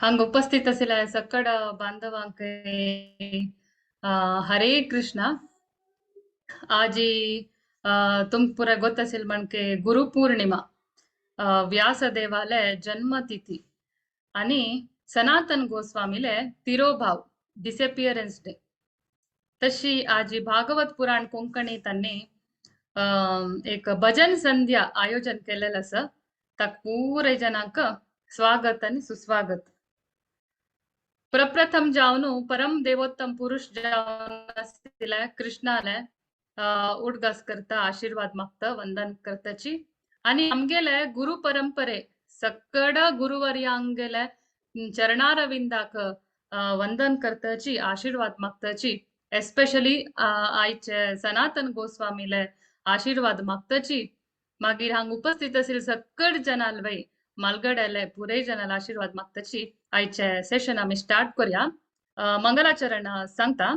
हांगा उपस्थित आशिल्ल्या सकड बांधवांक हरे कृष्णा। आजी तुमकां पुराय गोत आशिल्लें म्हणके गुरु पौर्णिमा, व्यासदेवाले जन्मतिथी आनी सनातन गोस्वामीले तिरोभाव डिसपियरन्स डे। तशी आजी भागवत पुराण कोंकणी तांणी एक भजन संध्या आयोजन केलेलं आसा। ताका पुराय जनांक स्वागत आनी सुस्वागत। प्रप्रथम जावन परम देवोत्तम पुरुष जावन आशिल्ल्या कृष्णाले उडगास करता, आशीर्वाद मागता, वंदन करताची आनी आमगेले गुरु परंपरे सकड गुरुवर्यांगेले चरणारविंदाक वंदन करताची, आशीर्वाद मागताची। एस्पेशली आयचे सनातन गोस्वामीले आशीर्वाद मागताची। मागीर हांग उपस्थित आशिल्ले सकड जनाल मालगड्याले पुराय जनाल आशीर्वाद मागताची। आयचे सेशन आमी स्टार्ट करूया। मंगलाचरण सांगता।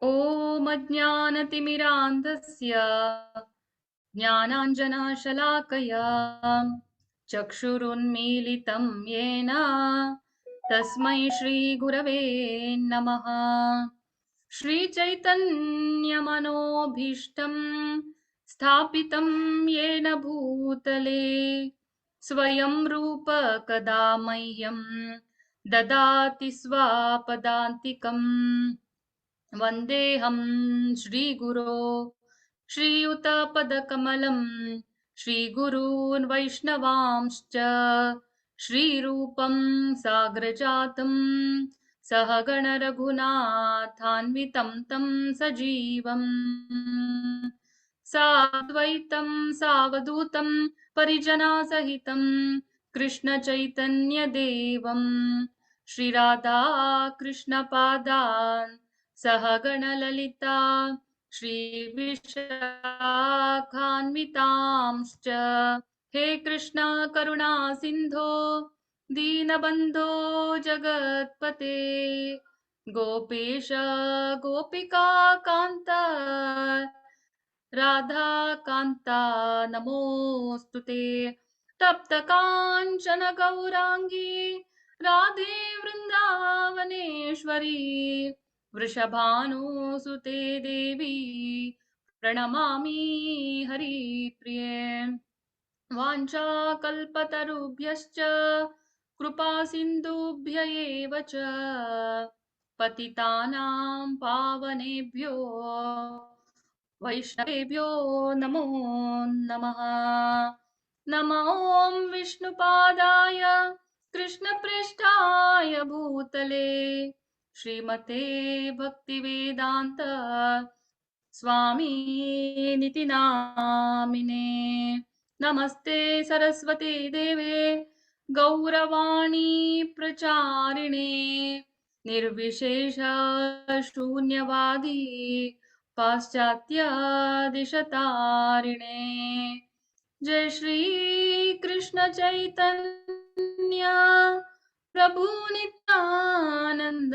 ओम अज्ञानतिमिरान्धस्य ज्ञानाञ्जनशलाकया चक्षुरुन्मीलितं येन तस्मै श्री गुरवे नमः। श्री चैतन्यमनोभीष्टं स्थापितं येन भूतले स्वयं रूप कदा मह्यं ददाति स्वापदान्तिकम्। वन्देऽहं श्रीगुरो श्रीयुतपदकमलं श्रीगुरून् वैष्णवांश्च श्रीरूपं साग्रजातं सहगण रघुनाथान्वितं तं सजीवं साद्वैतं सावधूतं परिजनासहितं कृष्णचैतन्यदेवं श्रीराधा कृष्णपादान् सहगण ललिता श्रीविशाखान्वितांश्च। हे कृष्ण करुणा सिन्धो दीनबन्धो जगत्पते गोपेश गोपिका कान्त राधा कान्ता नमोऽस्तु ते। तप्त काञ्चन गौराङ्गी राधे वृन्दावनेश्वरी वृषभानुसुते देवी प्रणमामि हरिप्रिये। वाञ्छाकल्पतरुभ्यश्च कृपासिन्धुभ्य एव च पतितानां पावनेभ्यो वैष्णवेभ्यो नमो नमः। नमो ॐ विष्णुपादाय कृष्णप्रेष्ठाय भूतले श्रीमते भक्तिवेदांत स्वामी निति नामिने। नमस्ते सरस्वती देवे गौरवाणी प्रचारिणे निर्विशेष शून्यवादी पाश्चात्य दिशतारिणे। जय श्री कृष्ण चैतन्य प्रभु नित्यानंद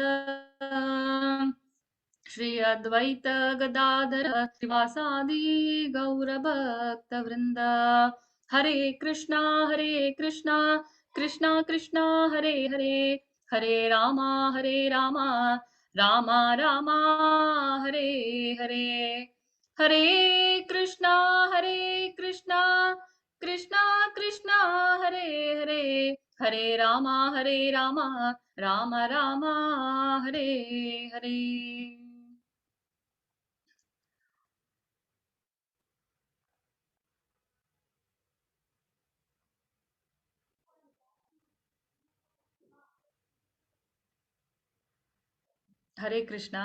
श्री अद्वैत गदाधर श्रीवासादि गौर भक्त वृंद। हरे कृष्णा कृष्णा कृष्णा हरे हरे, हरे रामा रामा रामा हरे हरे। हरे कृष्णा कृष्णा कृष्णा हरे हरे, हरे रामा राम रामा हरे हरे। हरे कृष्णा।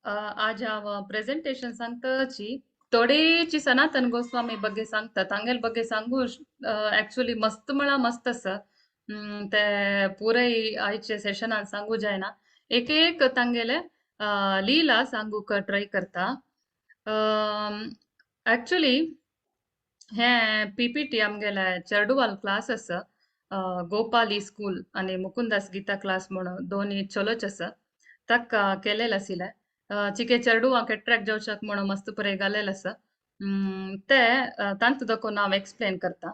आज हांव प्रेजेंटेशन सांगताची थोडेची सनातन गोस्वामी ಬಗ್ಗೆ सांगता। तांगेल ಬಗ್ಗೆ सांगू एक्चुअली मस्त म्हळ्यार मस्त आसा, ते पुराय आयचे सेशनान सांगू जायना। एक एक तांगेले लीला सांगूक ट्राय करता। एक्चुअली हे पीपीटी आमगेले चेडवाल क्लास आसा, गोपाली स्कूल आनी मुकुंदास गीता क्लास म्हूण दोनी चलोच आसा ताका केलेलें आशिल्लें. चिके चेडवांक एट्रॅक्ट जावच्याक म्हूण मस्त बरें घालेलें आसा. ते तांतू दाखोवन हांव एक्सप्लेन करता.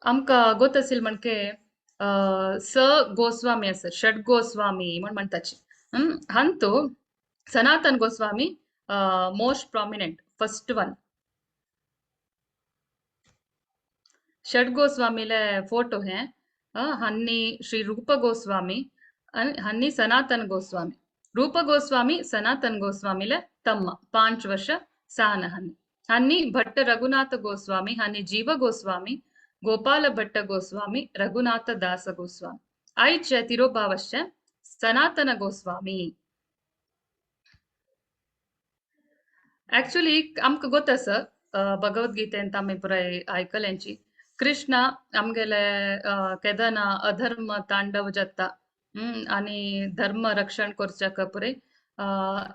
आमकां गोत आशिल्लें म्हणके स गोस्वामी आसा, षड गोस्वामी म्हूण म्हणटाची. हांतू Sanatan Goswami most prominent first one. षड गोस्वामीले फोटो हे हन्नी श्री रूप गोस्वामी हन्नी सनातन गोस्वामी. रूप गोस्वामी सनातन गोस्वामीले तम्म 5 वर्ष साहन हन्नी. हन्नी भट्ट रघुनाथ गोस्वामी, हन्नी जीव गोस्वामी, गोपाल भट्ट गोस्वामी, रघुनाथ दास गोस्वामी. आयचे तिरोभावश्य सनातन गोस्वामी. ऍक्च्युली आमकां गोत आसा भगवद्गीतेंत आमी पुराय आयकल्यांची कृष्णा आमगेले केदना अधर्म तांडव जाता आनी धर्म रक्षण करच्याक पुराय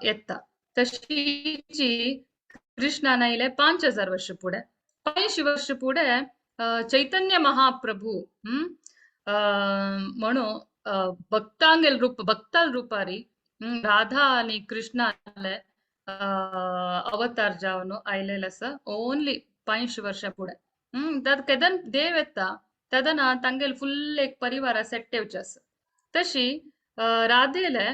येता. तशीची कृष्णान आयले 5000 वर्ष फुडें. 5 वर्ष फुडें चैतन्य महाप्रभू म्हणून भक्तांगेल रूप भक्ताल रुपारी राधा आनी कृष्णाले अवतार जावन आयलेले आसा ओनली 5 वर्षां फुडें. तद केदन देव येता तेदना तांगेल फुल एक परिवार सेट येवचे आसा. तशी राधेले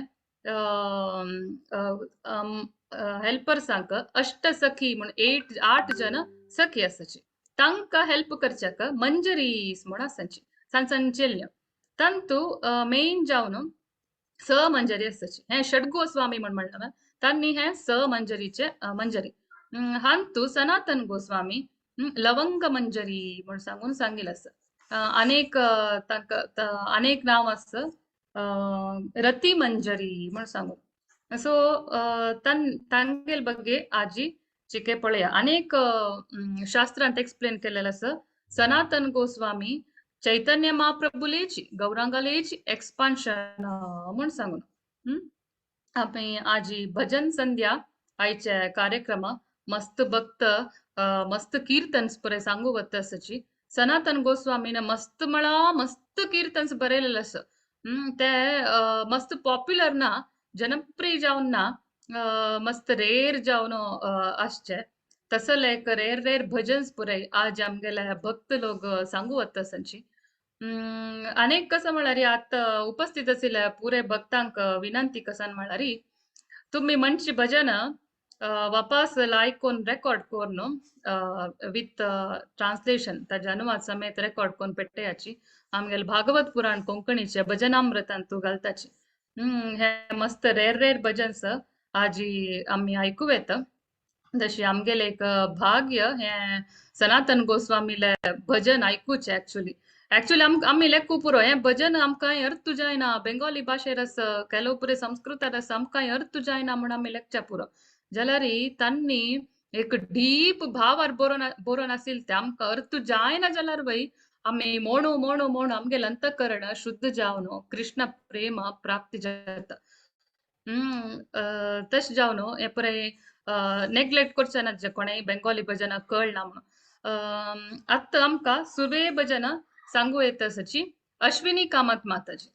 हेल्पर्सांक अष्ट सखी म्हूण 8 जण सखी आसाची. तांकां हेल्प करच्याक मंजरीस म्हूण आसाची सान सान चेल्यो. तांतू मेन जावन स मंजरी आसाची. हें षड गोस्वामी म्हूण म्हणलां तांणी हें स मंजरीचे मंजरी. हांतू सनातन गोस्वामी लवंग मंजरी म्हूण सांगून सांगिल्लें आसा. अनेक तांकां अनेक नांव आसा, रती मंजरी म्हूण सांगून. सो तांगेल बगे आजी चिके पळया अनेक शास्त्रांत एक्सप्लेन केलेलें आसा. सनातन गोस्वामी चैतन्य महाप्रभुलेची गौरांगालेची एक्सपान्शन म्हूण सांगून. आमी आजी भजन संध्या आयचे कार्यक्रम मस्त भक्त मस्त कीर्तन पुराय सांगू वता आसाची. सनातन गोस्वामीन मस्त म्हळा मस्त कीर्तन बरयलेलें आसा. ते मस्त पॉप्युलर ना, जनप्रिय जावन ना, मस्त रेर जावन आसचे. तसले एक रेर रेर भजन्स पुराय आज आमगेले भक्त लोक सांगू वता आसाची. अनेक कसं म्हळ्यार आतां उपस्थित आशिल्ल्या पुरे भक्तांक विनंती कसन म्हळ्यार तुमी म्हणची भजन वापस लायक कोन रेकॉर्ड करून विथ ट्रान्सलेशन ताजे अनुवाद समेत रेकॉर्ड करून पेट्टयाची आमगेले भागवत पुराण कोंकणीचे भजनामृतांतू घालताची. हे मस्त रेर रेर भजन्स आजी आमी आयकूं येता. तशी आमगेले एक भाग्य हे सनातन गोस्वामीले भजन आयकुचें. ऍक्च्युली ऍक्च्युली आमी लेखू पुरो हें भजन आमकां अर्थ जायना, बेंगोली भाशेर आसा, केलो पुरे संस्कृतार आसा, आमकां अर्थ जायना म्हूण आमी लेखच्या पुरो. जाल्यार तांणी एक डीप भावार बरोवन आशिल्लें तें आमकां अर्थ जायना जाल्यार वय आमी मोणू मोणू मोणू आमगेलें अंतकरण शुद्ध जावन कृष्ण प्रेम प्राप्ती जाता. तशें जावन हें पुराय नेग्लेक्ट करचें ना जे कोणेय बेंगोली भजनां कळना म्हणून. आतां आमकां सुर्वे भजनां सांगू येता आसाची अश्विनी कामत माताजी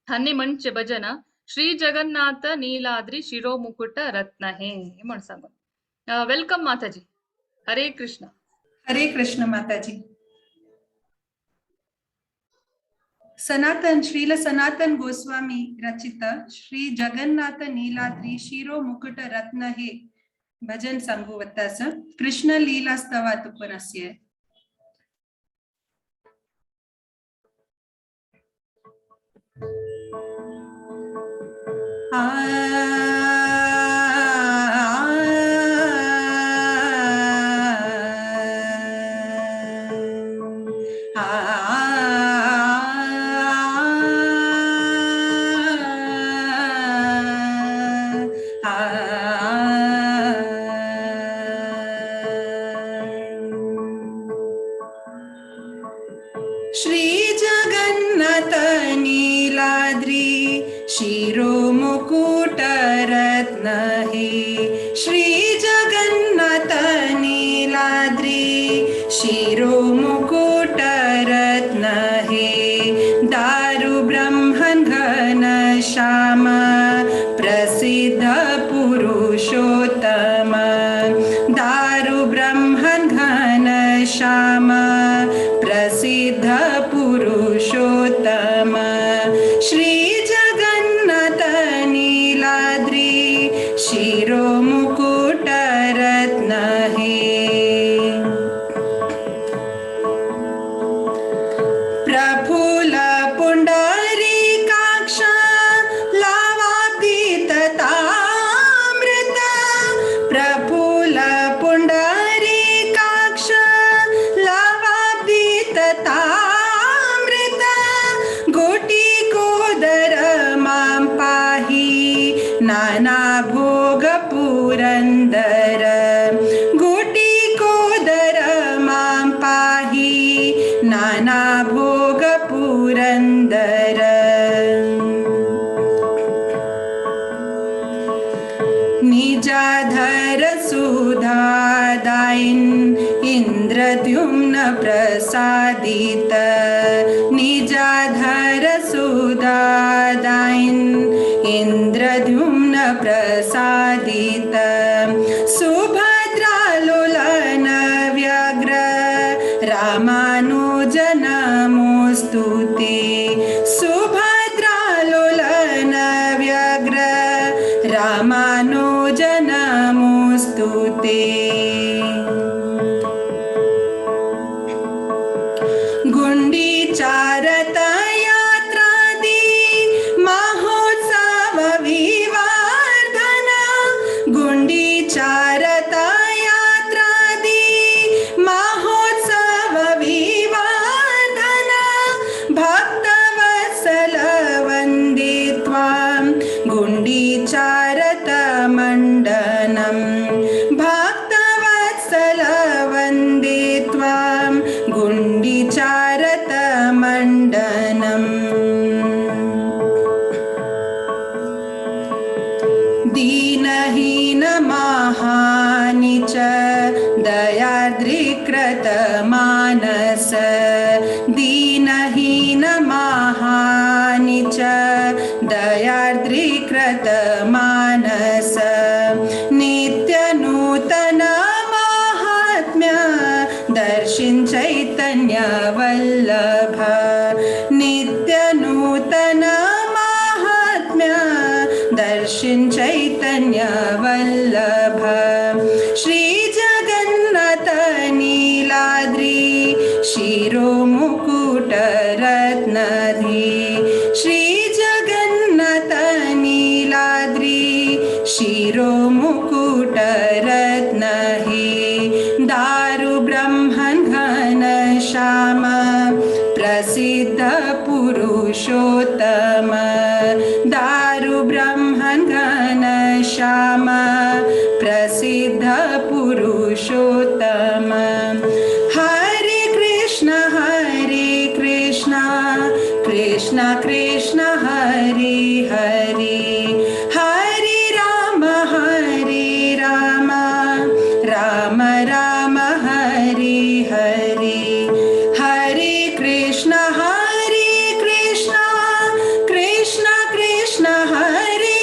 हांणी म्हणचें भजनां श्री जगन्नाथ नीलाद्री शिरोमुकुट रत्न हे म्हूण सांगून. Welcome Mataji. Hare Krishna. Hare Krishna Mataji. सनातन श्रील सनातन गोस्वामी रचित श्री जगन्नाथ नीलाद्री शिरो मुकुट रत्न हे भजन सांगू वत्तास कृष्ण लीला स्तवात उपनस्य. श्री जगन्नाथ नीलाद्री शिरो मुकुट श्याम प्रसिद्ध पुरुषोत्तम श्री जगन्नाथ नीलाद्री शिरोमुकुट रत्न हे। प्रफुल्ल पुंडरीकाक्ष लावाब्धिततामृत प्रफुल्ल पुंडरीकाक्ष लावाब्धिततामृत गोटीकोदर मां पाहि नाना भोग पुरंदर गोटीकोदर मां पाहि नाना भोग पुरंदर। निजाधर सुधादायिन इंद्रद्युम्न प्रसादित निजाधर सुधादायिन इंद्रद्युम्न प्रसादित सुभद्रालोलन व्याघ्र रामानुज नमोस्तुते सुभद्रालोलन व्याघ्र रामानुज नमोस्तुते। गुंडीचारत यात्रादि महोत्सव विवर्धन गुंडीचारत यात्रादि महोत्सव विवर्धन भक्तवत्सल वन्दे त्वां गुंडीचारत मण्डनं भक्तवत्सल वन्दे त्वां गुंडीचारत मण्डनम्। दीनहीन महानि च दयाद्रिकृत मानस दीनहीन महानि च दयाद्रिकृत मानस नित्यनूतन महात्म्य दर्शिन चैतन्य वल्लभ नित्यनूतन महात्म्य दर्शिन चैतन्य वल्लभ श्री जगन्नाथ नीलाद्री शिरोमुकुट रत्नधि श्री जगन्नाथ नीलाद्री शिरोमुकुट रत्नहि दारु ब्रह्मन् घन श्याम प्रसिद्ध पुरुषोत्तम दारु ब्रह्मन् घन श्याम प्रसिद्ध पुरुषोत्तम। हरे कृष्ण कृष्ण कृष्ण हरे हरे हरे राम राम राम हरे हरे हरे कृष्ण कृष्ण कृष्ण हरे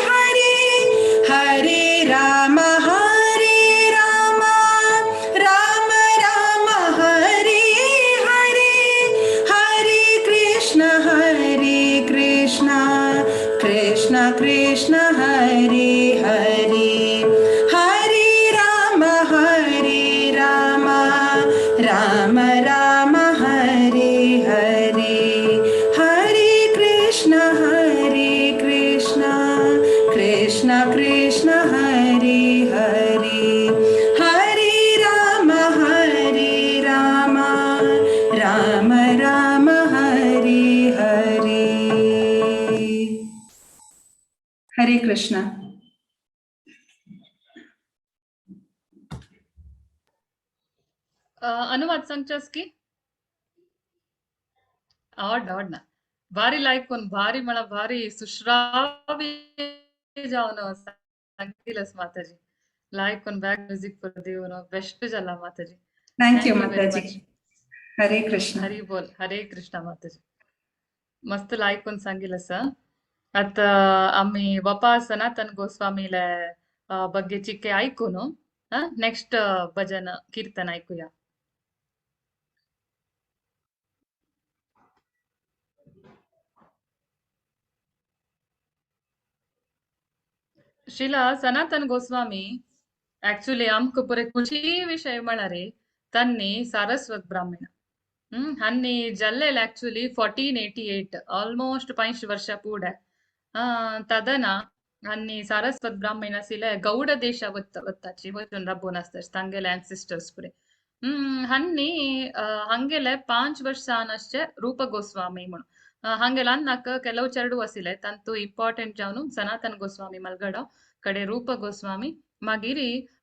हरे हरे राम राम राम हरे हरे हरे कृष्ण कृष्ण कृष्ण हरे हरे हरे राम राम राम हरे हरे हरे कृष्ण कृष्ण कृष्ण हरे हरे हरे राम राम राम हरे हरे। हरे कृष्ण। अनुवाद सांगच्यास की आवड आवड ना भारी लायकून भारी मला भारी सुश्रावी जावन सांगितलंस माताजी लायकून बॅक म्युझिक पर देऊन बेस्ट झाला माताजी। Thank you Thank you very Mataji. much. Hare Krishna. Hari बोल। हरे कृष्ण माताजी। मस्त लायकून सांगितलंस। आता आम्ही बापा सनातन गोस्वामीला ಬಗ್ಗೆ चिक्के ऐकून नेक्स्ट भजन कीर्तन ऐकूया। श्रीला सनातन गोस्वामी ऍक्च्युली आमकां पुरे खुशी विशय म्हळ्यार तांणी सारस्वत ब्राह्मण. हांणी जाल्लेले ऍक्च्युली 1488, ऑलमोस्ट 500 वर्षां फुडें. तदना हांणी सारस्वत ब्राह्मण आशिल्ले गौड देशा वताची वचून राबून आसता तांगेले एन्सिस्टर्स पुरे. हांणी हांगेले 5 वर्सां आसचे रूप गोस्वामी म्हणून. हांगेले अन्नाक ಕೆಲವು चेडू आशिल्ले तांतू इम्पॉर्टंट जावन सनातन गोस्वामी मलगडो कडे रूप गोस्वामी, मागीर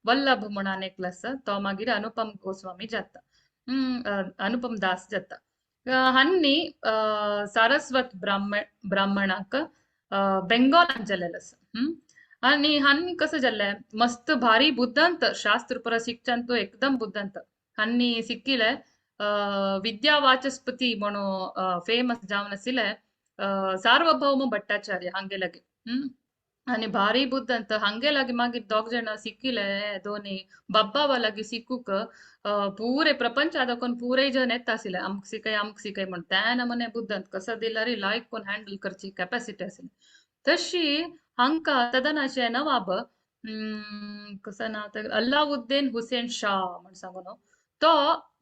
वल्लभ म्हणून एकलो आसा तो मागीर अनुपम गोस्वामी जाता, अनुपम दास जाता. हांणी सारस्वत ब्राह्मणाक बेंगॉलान जाल्लेलो आसा. आनी हांणी कसं जाल्लें मस्त भारी बुद्धांत शास्त्र परस शिकच्यान तो एकदम बुद्धांत. हांणी शिकिल्लें विद्या वाचस्पती म्हणून फेमस जावन आशिल्ले सार्वभौम भट्टाचार्य हांगे लागी. आनी भारी बुद्धांत हांगे लागी मागीर दोग जाण शिकिल्ले दोनी बाब्बावा लागी शिकूक पुरे प्रपंच दाखोवन पुरे जण येता आशिल्ले आमकां शिकय आमकां शिकय म्हण. त्या नमुने बुद्धांत कसो दिल्यार लायक कोण हँडल करची कॅपॅसिटी आशिल्ली. तशी हांकां तदनाचे नवाब कसो नांव अल्लाउद्दीन हुसेन शाह म्हण सांगून तो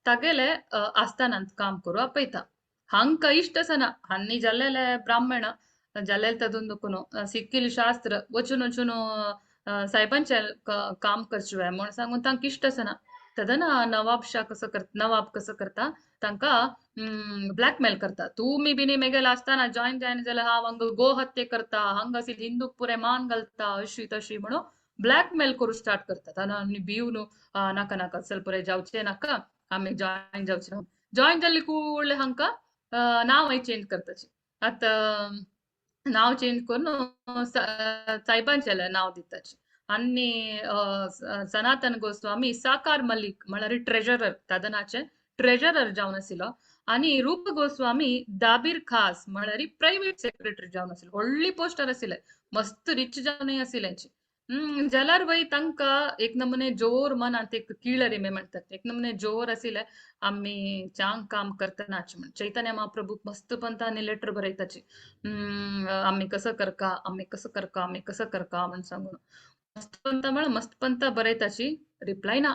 तागेले आस्थानांत काम करूं आपयता. हांकां इश्ट आसना हांणी जाल्लेले ब्राह्मण जाल्लेले तातूंत दुखून सिक्कील शास्त्र वचून वचून साहेबांचें काम करचें म्हण सांगून तांकां इश्ट आसना. तदना नवाब शाह कसो करता, नवाब कसो करता तांकां ब्लॅकमेल करता. तुमी बिनी मेगेले आसतना जॉयन जायना जाल्यार हांव हांगा गो हत्ये करता, हांगा हिंदूक पुरे मान घालता अशी तशी म्हणून ब्लॅकमेल करूं स्टार्ट करतात. आनी भिवन नाका नाका चल पुरे जावचें नाका आमी जॉयन जावचें. जॉयन जाल्ले कुडले हांकां नांव चेंज करताची. आतां नांव चेंज करून सायबांचें नांव दिताची. आनी सनातन गोस्वामी साकार मल्लीक म्हळ्यार ट्रेजरर, तदनाचे ट्रेजरर जावन आशिल्लो. आनी रूप गोस्वामी दाबीर खास म्हळ्यार प्रायव्हेट सेक्रेटरी जावन आशिल्लो. व्हडली पोस्टार आशिल्ले, मस्त रिच जावनय आशिल्ले. जाल्यार वय तांकां एक नमुने जोर मनांत एक किळरी मे म्हणटात, एक नमुने जोर आशिल्ले आमी चांग काम करतनाच म्हण. चैतन्य महाप्रभूक मस्त पंतांनी लेटर बरयताची, आमी कसं करका आमी कसं करका आमी कसं करका म्हण सांगून. मस्त पंता म्हळ मस्त पंता बरयताची, रिप्लाय ना.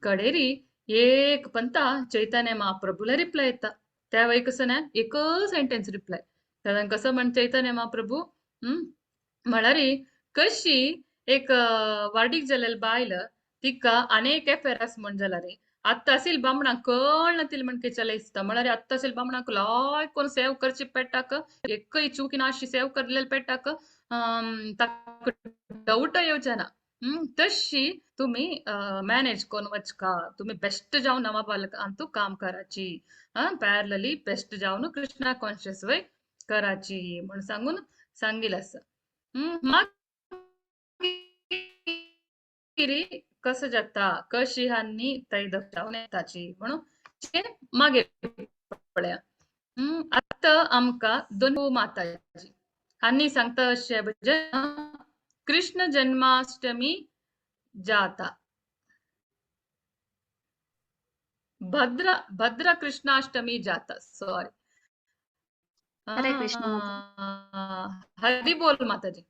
कडेरी एक पंता चैतन्य महाप्रभूला रिप्लाय येता. त्या वय कसं ना एक सेंटेन्स रिप्लाय. त्या कसं म्हण चैतन्य महाप्रभू म्हळ्यार कशी एक वार्डीक जाल्लेली बायल तिका अनेक एफेर आस म्हण जाल्यार आत्तां आशिल्ले बामणाक कळना म्हण चलय दिसता. म्हळ्यार आत्तां आशिल्ले बामणाक लायक कोण सेव करची पेट्टाक एकय चुकी ना अशी सेव करलेले पेट्टाक ताका डावट येवचे ना. तशी तुमी मॅनेज करून वचका, तुमी बेस्ट जावन नवाबालकांतू काम कराची, पॅरलली बेस्ट जावन कृष्णा कॉन्शियस वय कराची म्हण सांगून सांगिल आसा. मागीर कसं जाता कशी हांणी थंय दर्शावन येताची म्हणून मागीर पळया. आतां आमकां दोन माताजी हांणी सांगता अशें भजन कृष्ण जन्माष्टमी जाता. भद्र भद्र कृष्णाष्टमी जाता, सॉरी. हरे कृष्ण. हरि बोल माताजी,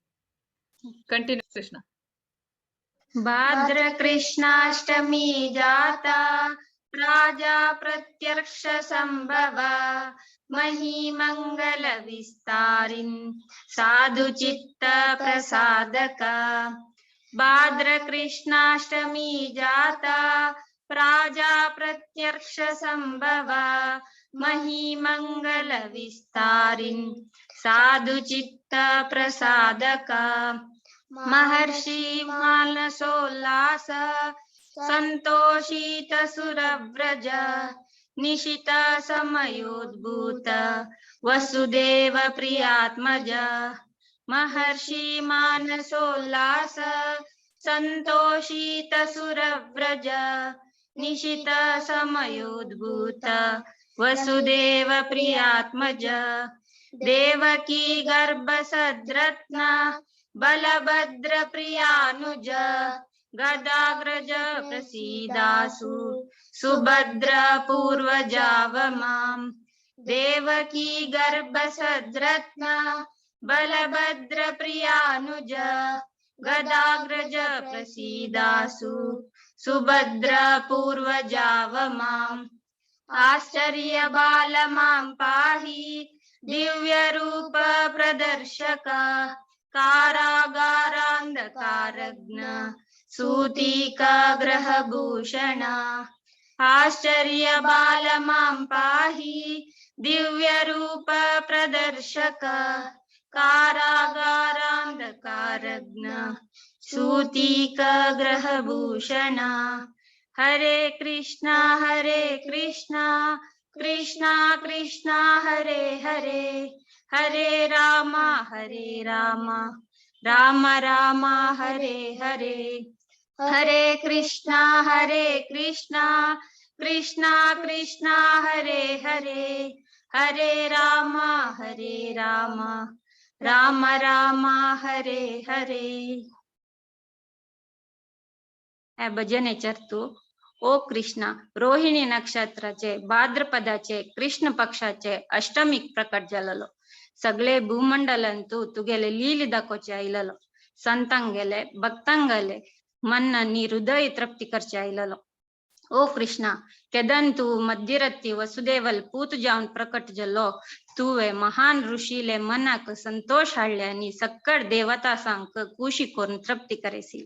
कंटिन्यू कृष्णा. भाद्र कृष्णाष्टमी जाता राजा प्रत्यक्ष संभव मही मंगल विस्तारिन साधु चित्त प्रसादक. भाद्र कृष्णाष्टमी जाता राजा प्रत्यक्ष संभव मही मंगल विस्तारिन साधु चित्त प्रसादक. महर्षि मानसोल्लास संतोषित सुरव्रज निशित समयोद्भूत वसुदेव प्रियात्मज. महर्षि मानसोल्लास संतोषित सुरव्रज निशित समयोद्भूत वसुदेव प्रियात्मज. देवकी गर्भ सद्रत्न बलभद्र प्रियानुज गदाग्रज प्रसीदासु सुभद्र पूर्वजावमाम. देवकी गर्भ सद्रत्न बलभद्र प्रियानुज गदाग्रज प्रसीदासु सुभद्र पूर्वजाव माम् आश्चर्य बाल मां पाहि दिव्यरूप प्रदर्शक कारागारान्धकारघ्न सूतिकाग्रहभूषण आश्चर्य बाल मां पाहि दिव्यरूप प्रदर्शक कारागारान्धकारघ्न सूतिकाग्रहभूषण। हरे कृष्णा हरे कृष्णा कृष्णा कृष्णा हरे हरे हरे राम राम राम हरे हरे। हरे कृष्णा कृष्णा कृष्णा हरे हरे हरे राम राम राम हरे हरे। भजन चरतू ओ कृष्णा रोहिणी नक्षत्राचे भाद्रपदाचे कृष्ण पक्षाचे अष्टमीक प्रकट जालेलो सगळे भूमंडलांतू तुगेले लीले दाखोवचे आयलेलो संतांगेले भक्तांगेले मन्न हृदय तृप्ती करचे आयलेलो। ओ कृष्णा केदन तू मध्यरती वसुदेवल पूत जावन प्रकट जालो तुवे महान ऋषीले मनाक संतोष हाडले आनी सक्कड देवतासांक कुशी करून तृप्ती करेसी।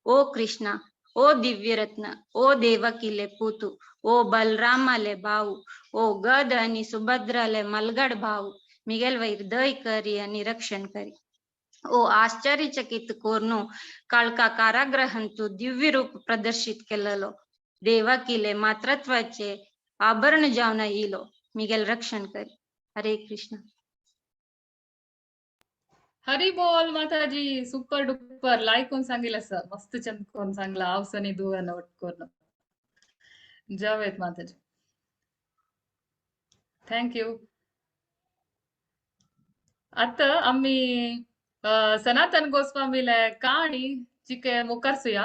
ओ कृष्णा ओ दिव्यरत्न ओ देवकीले पूतू ओ बलरामाले भाऊ ओ गद आणि सुभद्राले मलगड भाऊ मिगेल वैर दय करी आणि रक्षण करी। ओ आश्चर्यचकित कोर्नु काळका कारागृहांतु दिव्य रूप प्रदर्शित केलेलो देवकीले मातृत्वाचे आभरण जावन इलो मिगेल रक्षण करी। हरे कृष्ण। हरी बोल माताजी। सुपर डुपर लाईक कोण सांगितलं असं मस्त चंद कोण सांगला आवसनी दुवन ಒಟ್ಕೊರ್ನು जावेद माताजी thank you. आता आम्ही सनातन गोस्वामीला कहाणी चिके मुकरसुया।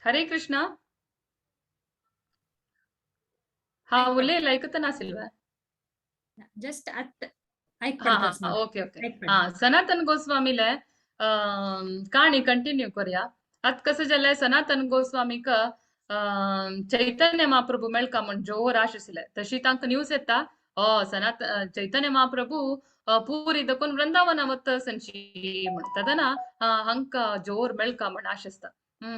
हरे कृष्णा। हा उलयला ऐकतना सिल्वा जस्ट आत हा हा ओके ओके हा सनातन गोस्वामीला कहाणी कंटिन्यू करूया। आत कसं जालें सनातन गोस्वामीक चैतन्य महाप्रभू मेळका म्हण जोर आश आशिल्ले तशी तांकां न्यूज येता सनातन चैतन्य महाप्रभू पुरी दकून वृंदावना वता संची म्हण तेन्ना हांकां जोर मेळका म्हण आश आसता।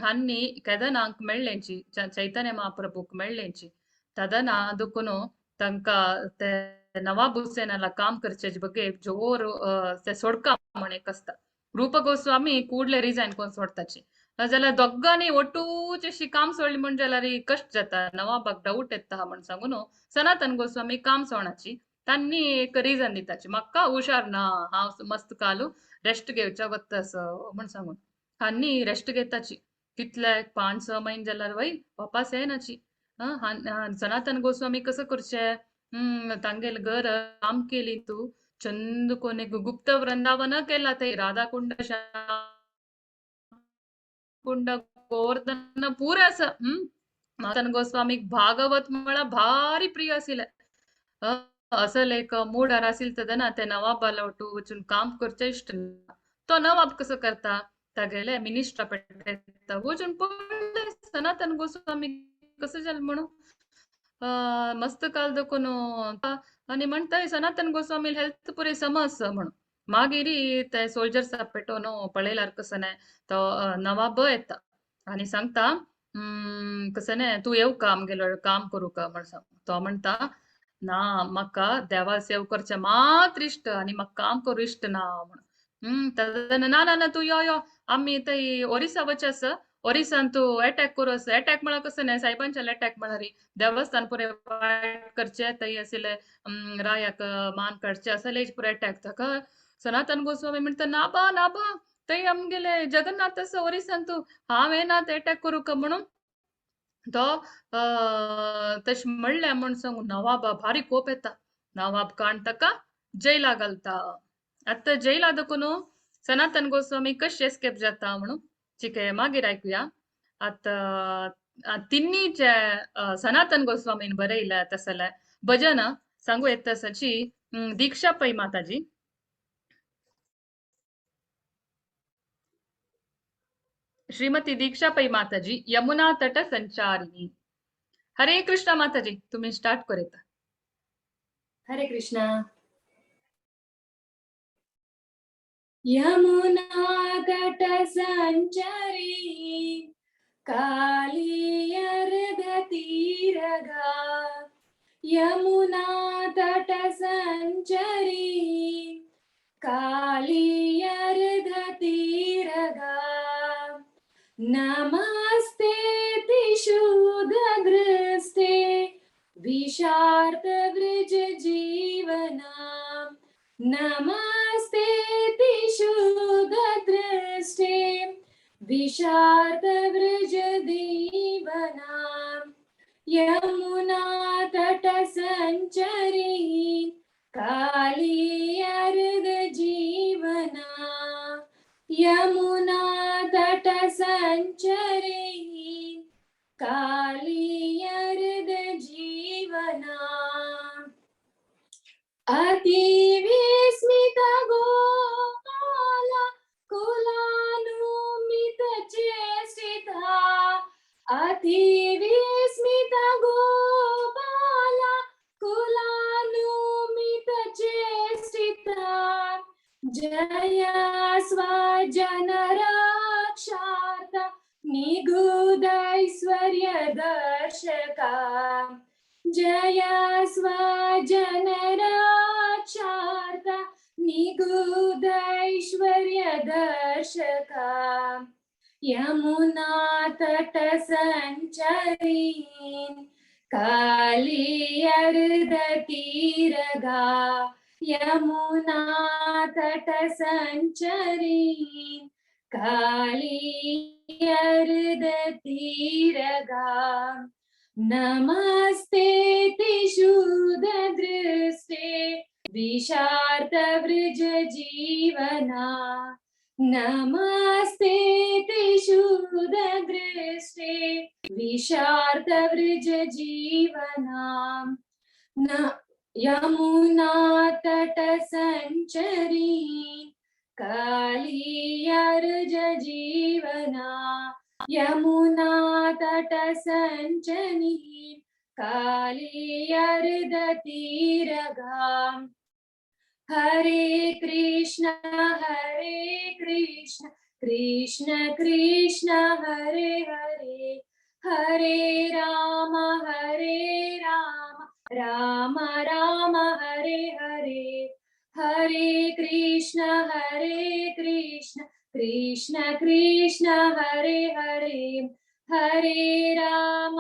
हन्नी केदनांक मेळ्ळेंची चैतन्य महाप्रभूक मेळ्ळेंची तदना दुकुनु तांकां ते नवाब हुसेनाला काम करचे बगे जोर ते सोडका म्हण एक आसता। रूप गोस्वामी ಕೂಡ್ಲೆ रिजायन कोण सोडताची जाल्यार दोगांनी ಒಟ್ಟೂಚ್ अशी काम सोडली म्हण जाल्यार कश्ट जाता नवाबाक डाऊट येता म्हण सांगून सनातन गोस्वामी काम सोडाची तांणी एक रिजन दिताची म्हाका हुशार ना हांव मस्त कालू रेस्ट घेवच्या वता असो म्हण सांगून हांनी रेस्ट घेताची कितले 5-6 महिने जाल्यार वय वापस येनाची। सनातन गोस्वामी कसं करचे तांगेल घर काम केली तू चंद कोणे गुप्त वृंदावन केला ते राधाकुंड कुंड गोवर्धन पुरे असं। सनातन गोस्वामी भागवत म्हळ्यार भारी प्रिय आशिल्ले असल एक मूडार आशिल्ले तेन्ना ते नवाबाला वटू वचून काम करचें इश्ट ना तो नवाब कसो करता तागेले मिनिस्टर पेटयता वचून पळय सनातन गोस्वामी कसं जालें म्हणून मस्त काल दकून आनी म्हणटा सनातन गोस्वामी हेल्थ पुरे समज म्हणून मागीर ते सोल्जर्स पेटोवन पळयल्यार कसं न्हय तो नवाब येता आनी सांगता कसं न्हय तूं येवं का आमगेलो काम करूं का म्हण सांग तो म्हणटा ना म्हाका देवा सेव करचें मात्र इश्ट आनी म्हाका काम करूं इश्ट ना म्हणून तेन्ना ना ना ना तूं यो यो आमी थंय ओरिसा वचचें आसा ओरिसान तूं एटॅक करूं आसा एटॅक म्हळ्यार कसं न्हय सायबांच्यान एटॅक म्हळ्यार देवस्थान पुरे वायट करचें थंय आशिल्ले रायाक मान काडचें आसले पुरे एटॅक ताका सनातन गोस्वामी म्हणटा ना बा ना बा थंय आमगेले जगन्नाथ आसा ओरिसान तूं हांव येना थंय एटॅक करूं का म्हणून तो तशें म्हणलें म्हण सांगून नवाबा भारी कोप येता नवाब काण ताका जैला घालता। आतां जैला दकून सनातन गोस्वामी कशें एस्केप जाता म्हणून चिके मागीर आयकुया. आतां तिन्नीचे सनातन गोस्वामीन बरयल्या तसले भजन सांगू येत तसची दीक्षा पै माताजी. श्रीमती दीक्षा पै माताजी, यमुना तट संचारिणी. हरे कृष्णा माताजी, तुम्ही स्टार्ट करेता. हरे कृष्णा. यमुना तट संचारी काली अर्ध तीरगा. यमुना तट संचारी काली अर्ध तीरगा. नमस्ते तिशुद्ध दृष्टे विषार्थ वृज जीवना. नमस्ते तिशुद्ध दृष्टे विषार्थ वृज दीवना. यमुना तट संचरी काली अर्ध जीवना. यमुना तट संचरी काली अर्ध जीवना. अति विस्मित गोपाला कुलानुमित चेष्टिता. अति विस्मित गोपाला कुलानुमित चेष्टिता. जय स्वजन रक्षार्थ निगुदैश्वर्य दर्शका. जय स्वजन रक्षार्थ निगुदैश्वर्य दर्शका. यमुना तट संचरी काली अर्ध तीरगा. यमुना तट संचरी काली अर्ध तीरगा. नमस्ते तिशुद्ध दृष्टे विषार्थ वृज जीवना. नमस्ते तिशुद्ध दृष्टे विषार्थ वृज जीवना. न यमुना तट संचरी काली अर्ज जीवना. यमुना तट संचनी काली अर्ध तीरगा. हरे कृष्ण कृष्ण कृष्ण हरे हरे. हरे राम राम राम हरे हरे. हरे कृष्ण कृष्ण कृष्ण हरे हरे. हरे राम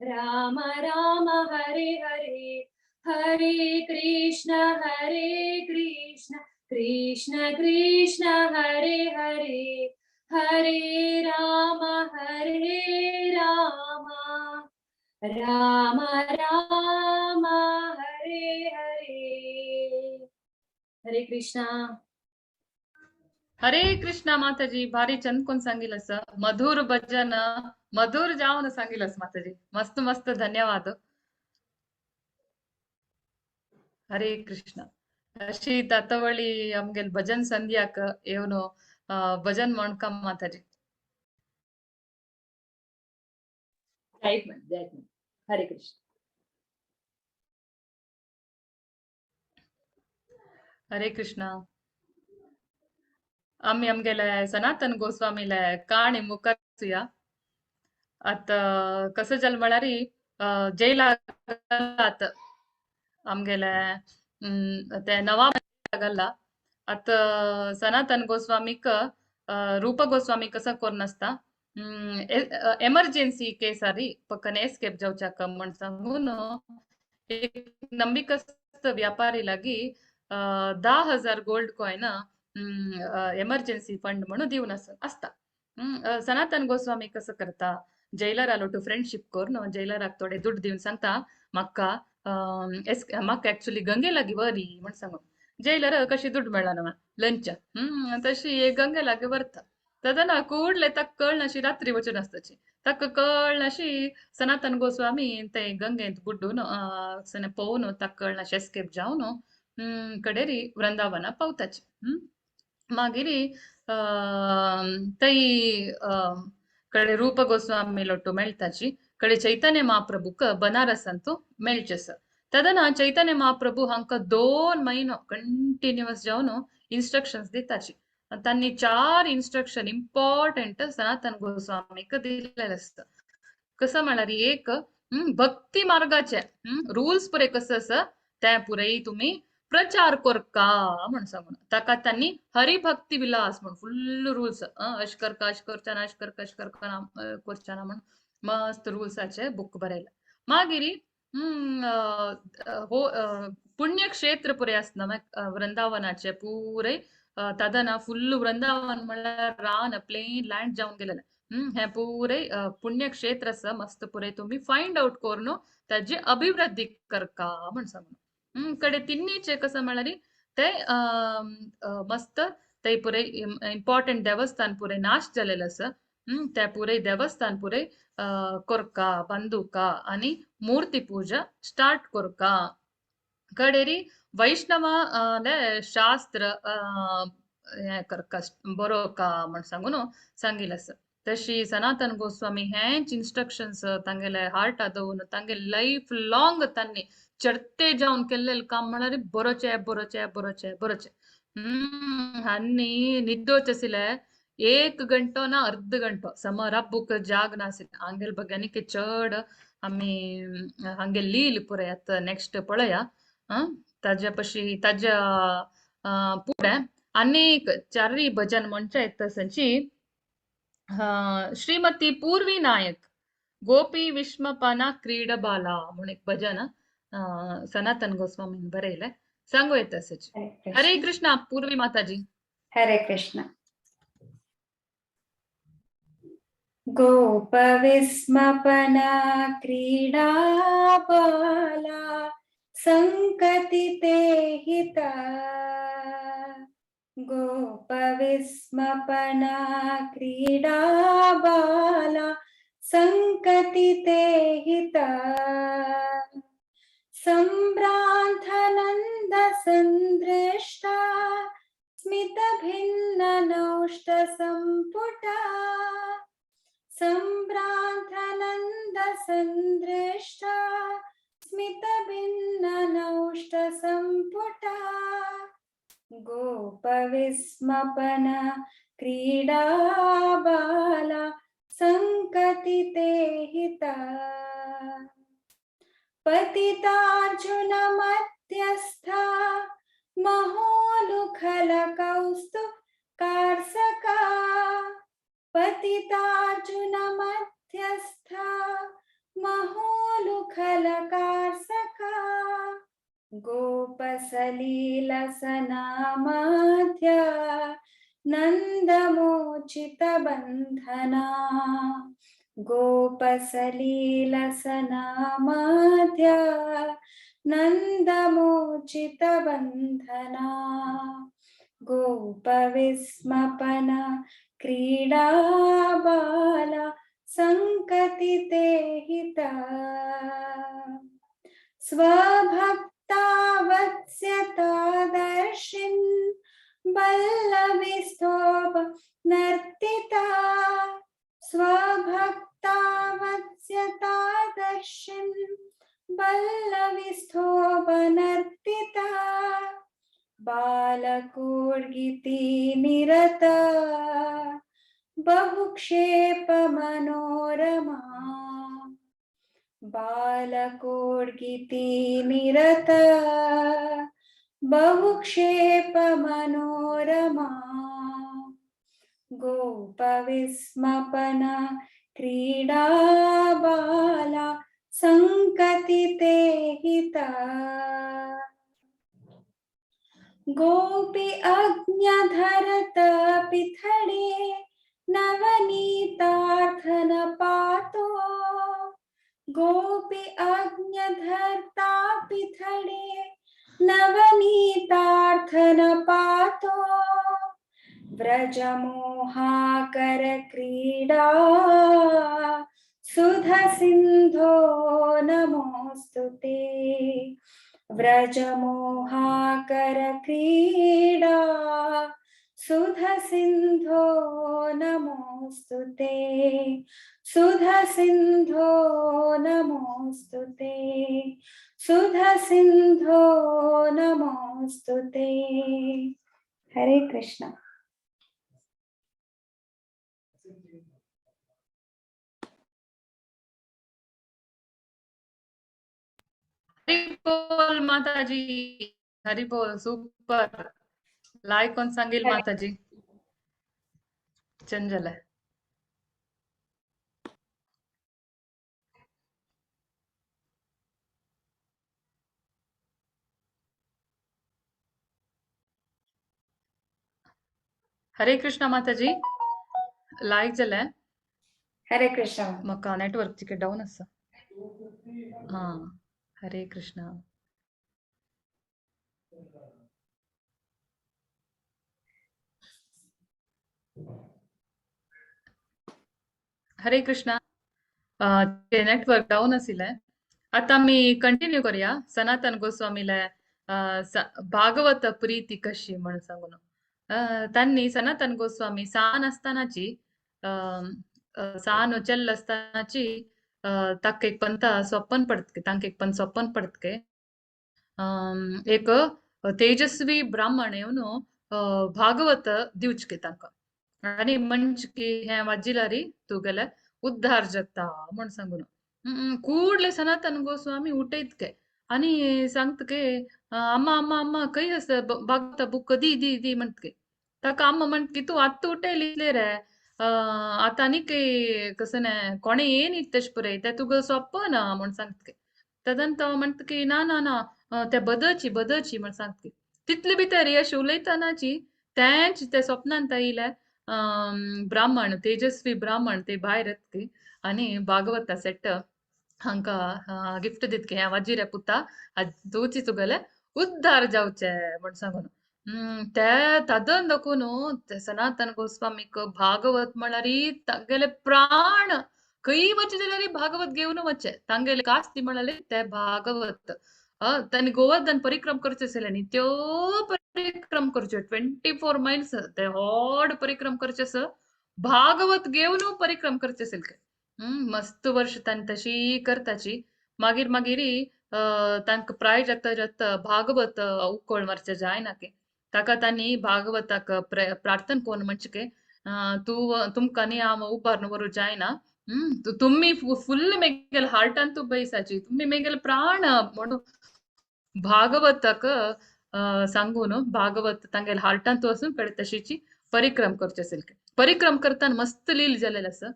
राम राम हरे हरे. हरे कृष्ण कृष्ण कृष्ण हरे हरे. हरे राम राम राम हरे हरे. हरे कृष्णा. हरे कृष्णा माताजी, भारी चंद कोण सांगिलस मधुर भजन मधुर जाऊन सांगिलस माताजी. मस्त मस्त धन्यवाद. हरे कृष्ण. अशी तातवळी आमगेल भजन संध्याक येवन भजन म्हणका माताजी. हरे कृष्ण. हरे कृष्ण. आम्ही आमगेले सनातन गोस्वामीले काणी मुखारसुया. आतां कसं जालें म्हळ्यार जैलाक आमगेले ते नवाब लागला. आतां सनातन गोस्वामीक रूप गोस्वामी कसं करून आसता एमर्जन्सी केसारी पक्कन एस्केप जावच्याक म्हण सांगून एक नंबिकस्त व्यापारी लागी 10,000 गोल्ड कॉयन एमर्जन्सी फंड म्हणून दिवन आसता. सनातन गोस्वामी कसं करता जैलरा लोटू फ्रेंडशिप करून जैलराक थोडे दुड्ड दिवन सांगता म्हाका म्हाका एक्चुअली गंगे लागी वरी म्हण सांगून. ಜೈಲರ್ कशी ದುಡ್ಡು मेळना लंच. तशी गंगे लागी व्हरता तेन्ना ಕೂಡ್ಲೆ तक कळनाशी रात्री वचून आसताची ताका कळनाशी सनातन गोस्वामी ते गंगेंत बुड्डून सने पोवन ताका कळनाशी एस्केप जावन कडेरी वृंदावना पावताची. मागीर तै कडे रूप गोस्वामी ಲೊಟ್ಟು मेळटाची कडे चैतन्य महाप्रभूक बनारस अंतू मेळचें आसा. तेन्ना चैतन्य महाप्रभू हांकां 2 म्हयनो कंटिन्युअस जावन इन्स्ट्रक्शन्स दिताची. तांणी 4 इन्स्ट्रक्शन इम्पॉर्टंट सनातन गोस्वामीक दिल्लेले आसता. कसं म्हळ्यार एक भक्ती मार्गाचे रुल्स पुरे कसं आसा ते पुरे तुमी प्रचार करका म्हण सांगून ताका तांणी हरिभक्ती विलास म्हण फुल्ल रुल्स अशें करका अशें करच्या ना अशें करका अशें करका ना करच्या ना म्हण मस्त रुल्साचे बूक बरयला. मागीर हो पुण्यक्षेत्र पुरे आसना वृंदावनाचे पुरे तदना फुल्ल वृंदावन म्हळ्यार रान प्लेन लँड जावन गेलेलें. हें पुरे पुण्यक्षेत्र आसा मस्त पुरे तुमी फायंड आवट करून ताजी अभिवृद्धी करका म्हण सांगून. कडे तिन्नीचे कसं म्हळ्यार ते मस्त ते पुरे इम्पॉर्टंट देवस्थान पुरे नाश जालेलें आसा. ते पुरे देवस्थान पुरे कोरका बंदुका आनी मूर्ती पूजा स्टार्ट कोरका. कडेरी वैष्णव शास्त्र हें करका बरोवका म्हण सांगून सांगिल्लें आसा. तशी सनातन गोस्वामी हेंच इन्स्ट्रक्शन्स तांगेले हार्टा दवरून तांगे लायफ लाँग तांणी चडते जावन केल्लें काम म्हळ्यार बरोचें बरोचें बरोचें बरोचें. आनी निद्दोच आशिल्लें 1 गंटो ना अर्द गंटो समर बुक जाग नाशिल्लें. हांगेले भग्यानीक चड आमी हांगे लील पुराय आतां नेक्स्ट पळया. ताज्या पशी ताज्या फुडें आनीक 4 भजन म्हणचे तसची श्रीमती पूर्वी नायक गोपी विश्मपना क्रीडबाला म्हूण एक भजन सनातन गोस्वामीन बरयलें. सांगू येता तसची. हरे कृष्णा पूर्वी माताजी. हरे कृष्ण. गोपविस्मपना क्रीडाबाला संकतिते हिता. गोपविस्मपना क्रीडाबाला संकतिते हिता. सम्भ्रान्तनन्द सन्दृष्टा स्मितभिन्न संपुटा. सम्भ्रान्तनन्द सन्दृष्टा स्मितभिन्न संपुटा. गोपविस्मपन क्रीडाबाला संकतिते हिता. पतितार्जुन मध्यस्था महोलुखलकौस्तु कार्सका. पतितार्जुन मध्यस्था महोलुखलकार्सका. गोपसलीलसनामाध्या नन्दमोचितबन्धना. गोपसलीलसनामाध्या नन्दमोचितबन्धना. गोपविस्मपना क्रीडाबाला संकतिते हिता. स्वभक्तावत्स्यतादर्शिन् बल्लविस्तोभ नर्तिता. स्वभक्तावत्स्यतादर्शिन् बल्लविस्तोभ नर्तिता. बालकूर्गिति निरता बहुक्षेप मनोरमा. बालकूर्गिति निरता बहुक्षेप मनोरमा. गोपविस्मपना क्रीडाबाला संकतिते हिता. गोपी अज्ञधरत पिथडे नवनीतार्थन पातो. गोपी अज्ञधरता पिथडे नवनीतार्थन पातो व्रजमोहाकर क्रीडा सुधसिन्धो नमोऽस्तु ते। व्रजमोहाकर क्रीडा सुधसिन्धो नमोऽस्तु ते। सुधसिन्धो नमोऽस्तु ते। सुधसिन्धो नमोऽस्तु ते। हरे कृष्ण। हरी बोल माताजी, हरी बोल. सुपर. लाय कोण सांगेल माताजी? चंचल आहे. हरे कृष्णा माताजी, लायक जालें. हरे कृष्ण. म्हाका नेटवर्क चिके डावन आसा. हा, हरे कृष्णा. हरे कृष्णा. नेटवर्क डावन आशिल्लें. आतां आमी कंटिन्यू करूया सनातन गोस्वामीले भागवत प्रीती कशी म्हणून सांगून. तांणी सनातन गोस्वामी सान आसतनाची, सान चल्ल आसतनाची ताका एक पंता स्वप्न पडतके, तांकां एक पण स्वप्न पडतके एक तेजस्वी ब्राह्मण येवन भागवत दिवचके तांकां आनी म्हणचकी हें वाजिलारी तुगेले उद्धार जाता म्हण सांगून. कूडले सनातन गोस्वामी उठयतके आनी सांगतके अम्मा अम्मा अम्मा खंय आसा भागवत बूक दी दी दी म्हणटके. ताका अम्मा म्हणट की तूं आत्तां उठयली रे, आतां आनी कसं न्हय कोणें येन तशें पुरय तें तुका सोंपना म्हण सांगतके. तेदन तो म्हणटा की ना ना ना ते बदलची बदलची म्हण सांगतके. तितले भितर अशें उलयतनाची तेंच ते स्वप्नांत आयिल्ले ब्राह्मण, तेजस्वी ब्राह्मण ते भायर येतकी आनी भागवता सेट हांकां गिफ्ट दितके, हें वाजिरे पुता तुची तुगेले उद्धार जावचे म्हण सांगून. ते तादन दाखोवन ते सनातन गोस्वामीक भागवत म्हळ्यार तांगेले प्राण खंय वचचे जाल्यार भागवत घेवन वचचे. तांगेले कास्ती म्हळ्यार ते भागवत. तांणी गोवर्धन परिक्रम करचे आसले न्ही, त्यो परिक्रम करच्यो 24 मायल्स ते व्हड परिक्रम करचे आसा, भागवत घेवन परिक्रम करचे आसले. मस्त वर्ष तांणी तशी करताची. मागीर मागीर तांकां प्राय जाता जाता भागवत उकळ मारचें जायना की ताका तांणी भागवताक प्रार्थना कोण म्हणचे की तूं तुमकां न्ही हांव उबारून व्हरूं जायना, तुमी फुल्ल मेगेले हार्टान तूं बैसाची, तुमी मेगेले प्राण म्हणून भागवताक सांगून भागवत तांगेले हार्टान तूं वचून कडेन तशीची परिक्रम करचे आसले. परिक्रम करतना मस्त लील जालेलें आसा.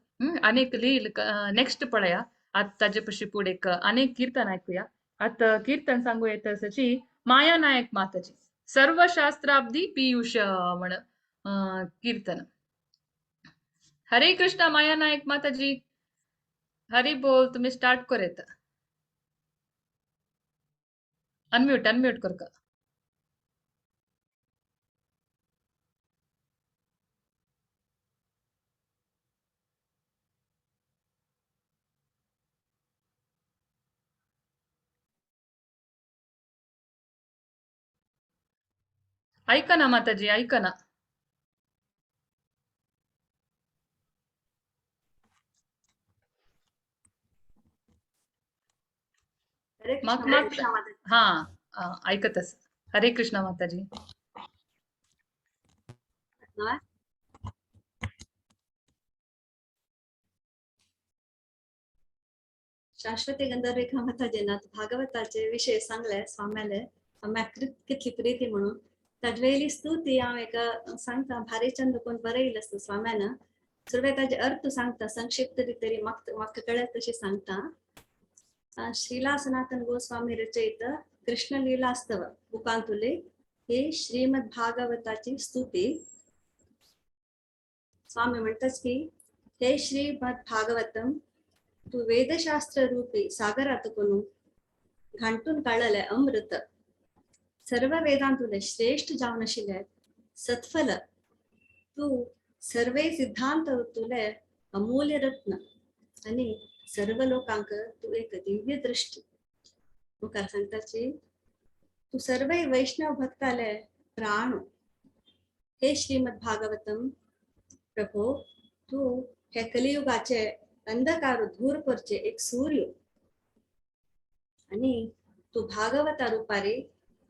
आनीक लील नेक्स्ट पळया. आतां ताजे पशी फुडें एक आनीक कीर्तन आयकुया. आतां कीर्तन सांगू येता आसाची माया नायक माताजी सर्वशास्त्राब्दी पीयूष म्हण कीर्तन. हरे कृष्णा माया नायक माताजी, हरी बोल. तुम्ही स्टार्ट कर येता. अनम्यूट अनम्यूट करका. ऐका ना माताजी, ऐका ना. हा ऐकत अस. हरे कृष्णा माताजी. शाश्वती गंधर्विका माताजींना भागवताचे विषय सांगले स्वाम्याले, स्वाम्याक कितली प्रीती म्हणून ताजे वयली स्तुती हांव एका सांगता. भारी चंद कोण बरयलें आसता स्वाम्यान, सुरवेक ताजे अर्थ सांगता संक्षिप्त रितरी म्हाका कळत तशी सांगता. श्रीला सनातन गोस्वामी रचयित कृष्ण लीलास्तव बुकांतुले ही श्रीमद भागवताची स्तुती. स्वामी म्हणटाच की हे श्रीमद भागवतम तू वेदशास्त्र रूपी सागरात कोणू घांटून काढलें अमृत, सर्व वेदांतुले श्रेष्ठ जावन आशिल्ले सत्फल, तूं सर्वे सिद्धांत तुले अमूल्य रत्न आनी सर्व लोकांक तूं एक दिव्य दृष्टी. मुखार सांगताची तूं सर्वय वैष्णव भक्ताले प्राण. हे श्रीमद भागवतम प्रभो, तूं हे कलियुगाचे अंधकार दूर करचे एक सूर्य आनी तूं भागवता रुपारे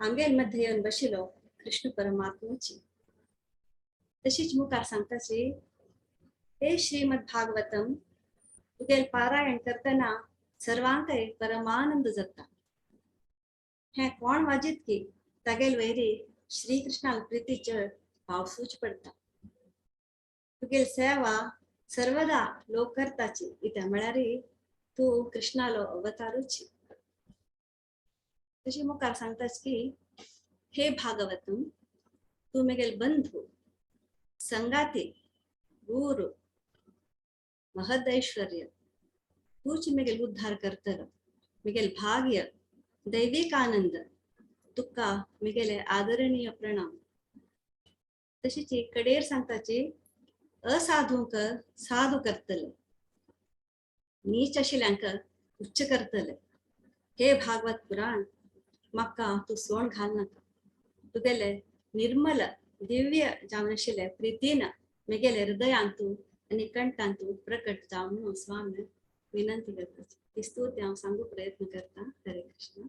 आंगेल मध्ये येवन बशिलो कृष्ण परमात्माची. तशीच मुखार सांगताची हे श्रीमद भागवतम, तुगेल पारायण करतना सर्वांकय परमानंद जाता. हें कोण वाजीत की तागेल वैरी श्रीकृष्णाल प्रितीचर पावसूच पडता. तुगेल सेवा सर्वदा लोक करताची, इत्या म्हळ्यार तूं कृष्णालो अवतारूची. तशी मुखार सांगताच की हे भागवतम, तूं मेगेल बंधू, संगाती, गुरु, महदैश्वर्य, तूच मेगेल उद्धार करतलो, मेगेल भाग्य, दैविक आनंद, तुका मेगेले आदरणीय प्रणाम. तशीच कडेर सांगताची असाधूंक साधू करतले, नीच आशिल्ल्यांक उच्च करतले. हे भागवत पुराण, म्हाका तूं सोण घाल नाका. तुगेले निर्मल दिव्य जावन आशिल्ले प्रितीन मेगेले हृदयांतू आनी कंठांतू प्रकट जावन म्हणून स्वामी विनंती करता. ती स्तुती हांव सांगू प्रयत्न करता. हरे कृष्ण.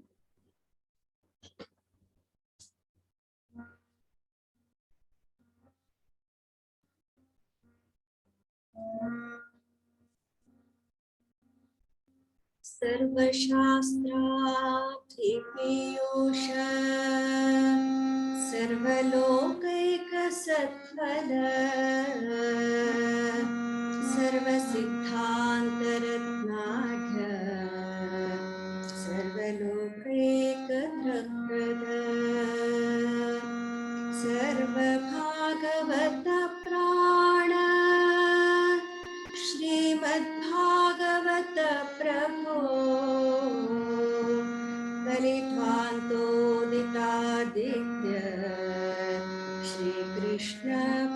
सर्वशास्त्राभिपीयूष सर्वलोकैकसत्फल सर्वसिद्धान्तरत्नाढ्य सर्वलोकैकधृप्रद सर्वभागवत प्राण श्रीमद्भागवत प्रभो कलिध्वान्तोदितादित्य श्रीकृष्ण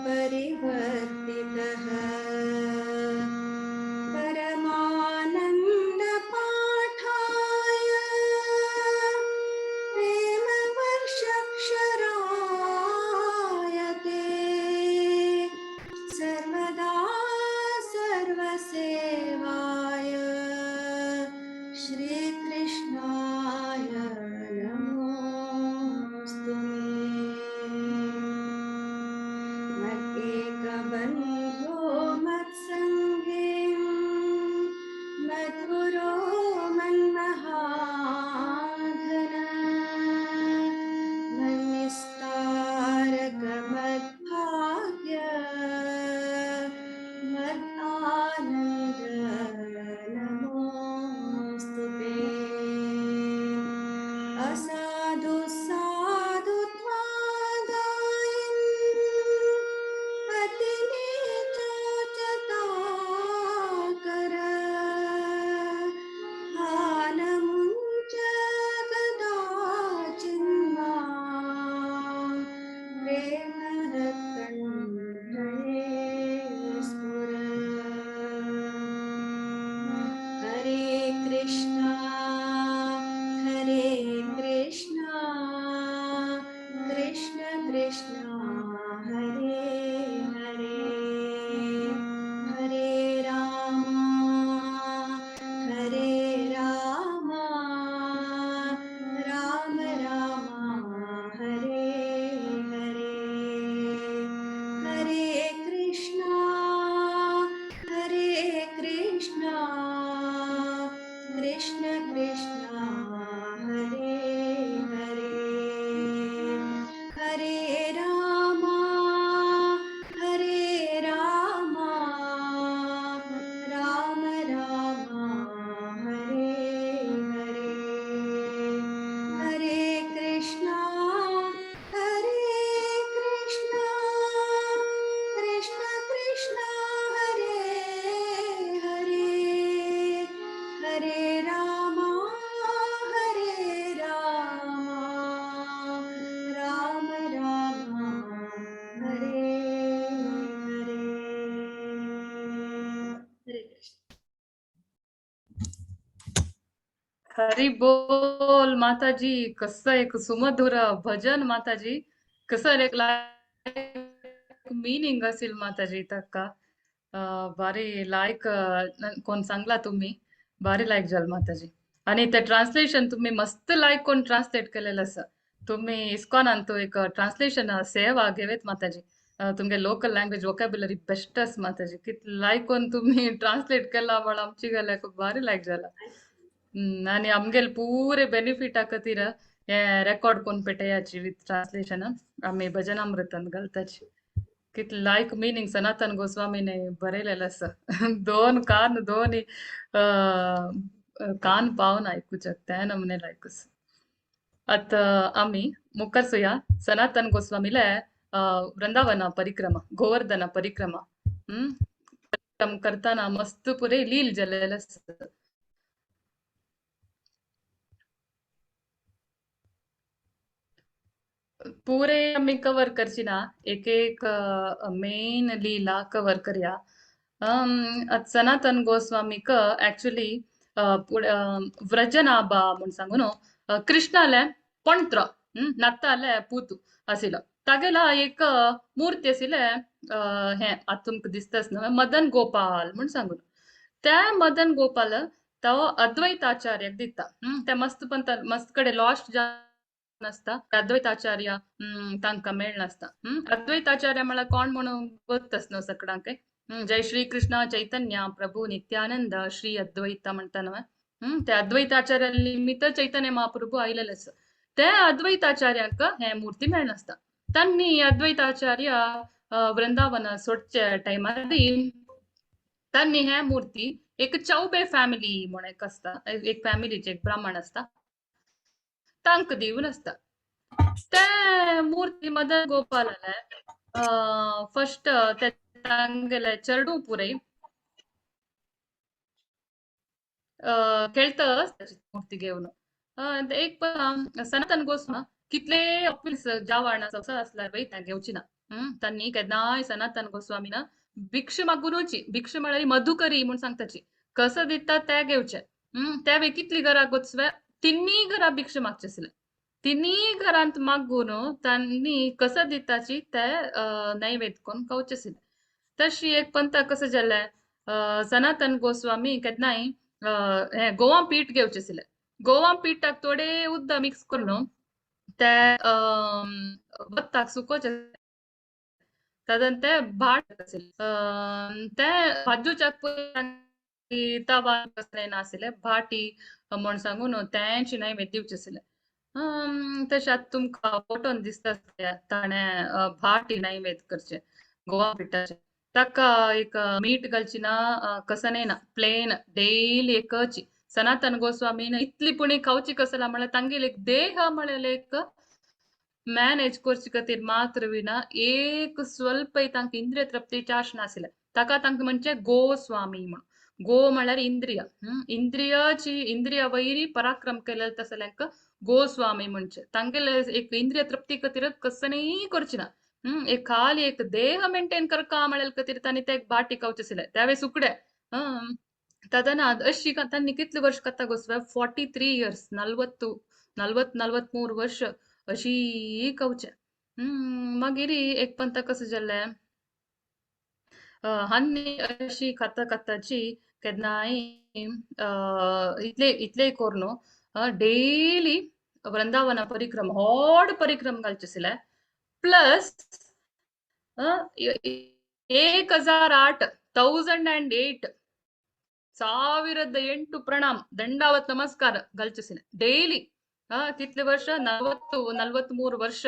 परिवर्तितः परमानन्द पाठाय प्रेमवर्षक्षराय ते सर्वदा सर्वसेवाय श्रीकृष्णाय नमोऽस्तु. मद्एकबन्धो मत्सङ्गे मधुरो मन्महाधन मन्निस्तारक मद्भाग्य मदानन्द नमोऽस्तु ते. असाधु साधुत्वादायिन् अतिनीचोचताकर हानमुञ्च कदाचिन्मा प्रेमरत्कण्ठये स्फुर. हरे कृष्णा हरे कृष्णा कृष्ण कृष्ण हरे हरे हरे राम हरे राम राम राम हरे हरे हरे कृष्णा हरे कृष्णा कृष्ण कृष्ण हरे हरे हरे राम हरे राम राम राम हरे हरे हरे कृष्णा हरे कृष्णा कृष्ण कृष्ण हरे हरे हरे राम हरे राम हरी बोल माताजी. कसं एक सुमधुर भजन माताजी, कसं एक मिनिंग असेल माताजी ताका. भारी लायक कोण सांगला तुम्ही, भारी लायक जाल माताजी. आणि ते ट्रान्सलेशन तुम्ही मस्त लायक कोण ट्रान्सलेट केलेलं आसा. तुम्ही इस्कॉनान तो एक ट्रान्सलेशन सेवा घेवेत माताजी. तुमगे लोकल लँग्वेज वोकॅब्युलरी बेस्ट आस माताजी. कितले लायक कोण तुम्ही ट्रान्सलेट केला म्हण आमची गेल्याक भारी लायक जाला. आणि आमगेले पुरे बेनिफिटा खातीर हे रेकॉर्ड कोण पेटयाची विथ ट्रान्सलेशन आमी भजनामृतान घालताची. कितले लायक मिनिंग सनातन गोस्वामीने बरयलेलं आसा. दोन कान दोन कान पावन आयकुच्याक त्या नमुने लायक आसा. आतां आमी मुखार सनातन गोस्वामीले वृंदावन परिक्रमा, गोवर्धन परिक्रमा करताना मस्त पुरे लील जाल्लेलें आसा. पुरे आमी कवर करची ना, एक एक मेन लीला कवर करया. सनातन गोस्वामीक एक्चुअली व्रजनाबा म्हूण सांगू न्हू, कृष्णाले पणत्र नत्ताले पूत आशिल्लो. तागेला एक मूर्ती आशिल्ले हें आतां तुमकां दिसताच न्हू, मदन गोपाल म्हूण सांगून. त्या मदन गोपाल तो अद्वैताचार्याक दिता. ते मस्त पण मस्त कडेन लॉस्ट नासता, अद्वैताचार्य तांकां मेळनासता. अद्वैताचार्य म्हळ्यार कोण म्हणून गोत्तच न्हू सगळ्यांक. जय श्री कृष्ण चैतन्य प्रभु नित्यानंद श्री अद्वैत म्हणटा न्हू. ते अद्वैताचार्य निमित्त चैतन्य महाप्रभू आयलेले आसा. ते अद्वैताचार्यांक हे मूर्ती मेळनासता. तांणी अद्वैताचार्य वृंदावन सोडचे टायमार तांणी हे मूर्ती एक चौबे फॅमिली म्हण एक आसता, एक फॅमिलीचे एक ब्राह्मण आसता, तांकां दिवन आसता. ते मूर्ती मदन गोपालाले फर्स्ट ते तांगेले चेडूं पुरय खेळटा मूर्ती घेवन. एक सनातन गोस्वामी कितले ऑफिस जावण आसल्यार वय तें घेवची ना. तांणी केन्नाय सनातन गोस्वामीन भिक्ष मागुनूची, भिक्ष म्हळ्यार मधुकरी म्हूण सांगताची, कसं दिता ते घेवचे. त्या वेळी कितली घरां गोचवे, तिन्ही घरां भिक्ष मागचे आसले. तिन्ही घरांत मागून तांणी कसं दिताची ते नैवेद्य करून खावचे आसले. तशी एक पंथा कसं जालें, सनातन गोस्वामी केन्नाय हे गोवा पीठ घेवचे आसले. गोवा पिठाक थोडे उदक मिक्स करून ते वताक सुकोवचे, तातूंत ते भाट आशिल्लें, ते भाजूच्याक तवा कसलें नाशिल्लें, भाटी म्हण सांगून तेंची नैवेद्य दिवचें आशिल्लें. तशें आतां तुमकां फोटोन दिसता ताणें भाटी नैवेद्य करचें गोवा पिठाचें. ताका एक मीठ घालची ना, कसलें ना, प्लेन डेली एकची. सनातन गोस्वामीन इतली पुणी खावची कसला म्हळ्यार तांगेले एक देह म्हळ्यार एक मॅनेज करचे खातीर मात्र विना एक स्वल्पय तांकां इंद्रिय तृप्तीचे आश नाशिल्लें. ताका तांकां म्हणचे गोस्वामी म्हणून. गो म्हळ्यार इंद्रिय, इंद्रियाची इंद्रिय वैरी पराक्रम केलेले तसल्यांक गोस्वामी म्हणचे. तांगेले एक इंद्रिय तृप्ती खातीर कसलेंय करची ना. एक खाली एक देह मेंटेन करका म्हळ्यार खातीर तांणी ते एक भाटी खावचे आशिल्ले, त्यावेळी सुकड्या. तदना अशी तांणी कितले वर्ष कथा गोस्वामी, 43 इयर्स, 43 वर्ष अशी खावचे. मागीर एक पंथा कसं जालें, हांणी अशी खाता खाताची केन्नाय इतले इतले करून डेली वृंदावना परिक्रम, व्हड परिक्रम घालचे आशिल्ले. प्लस 1008, 1008, 1008 प्रणाम ದಂಡಾವತ್ ನಮಸ್ಕಾರ घालचे आशिल्ले डेली. कितले वर्ष, 43 वर्ष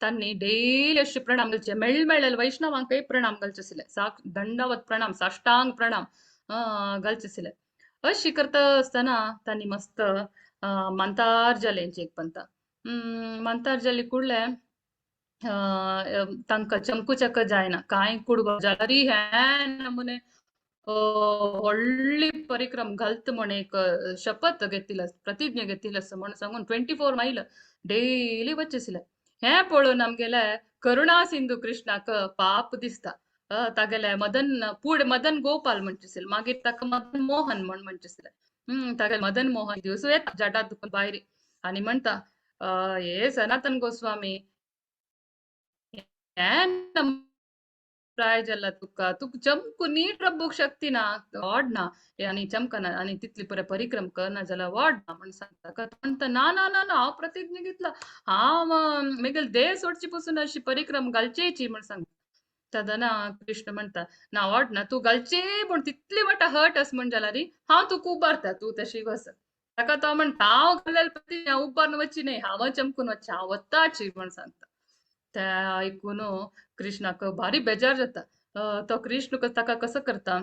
तांणी डेली अशे प्रणाम घालचे. मेळमेळेल वैष्णवांकय प्रणाम घालचे आशिल्ले, दंडावत प्रणाम, साष्टांग प्रणाम घालचे आशिल्ले. अशी करता आसतना तांणी मस्त मांतार जालेंची एक पंथा. मांतार जाली कुडले तांकां चमकूचक जायना, कांय कुडगो जाल्यार हे नमुने व्हडली परिक्रम घालत म्हण एक शपथ घेतिल्लो, प्रतिज्ञा घेतिल्लो आसा म्हण सांगून 24 मैल डेली वचचे आशिल्ले. हें पळोवन आमगेले करुणा सिंधू कृष्णाक पाप दिसता. तागेले मदन पूड मदन गोपाल म्हणचे आशिल्ले, मागीर ताका मदन मोहन म्हण म्हणचे आशिल्ले. ताका मदन मोहन दिवसू येता जटा दुखून भायर आनी म्हणटा हे सनातन गोस्वामी हें प्राय जाला तुका तुका चमकू नीट रब्बूक शक्ती ना वॉड ना आनी चमकना आनी तितली पुरे परिक्रम करना जाल्यार वॉड ना म्हण सांगता. म्हणटा ना ना ना ना हांव प्रतिज्ञा घेतला हांव मेगेल देह सोडची पसून अशी परिक्रम घालचेची म्हण सांगता. तेन्ना कृष्ण म्हणटा ना वॉड ना तूं घालचे पूण तितली म्हणटा हट अस म्हण जाल्यार हांव तुका उबारता तूं तशी वच. ताका तो म्हणटा हांव घाल्लेली प्रतिज्ञा उबारून वच्ची न्हय हांव चमकून वच्चें हांव वताची म्हण सांगता. ते आयकून कृष्णाक भारी बेजार जाता. तो कृष्ण ताका कसो करता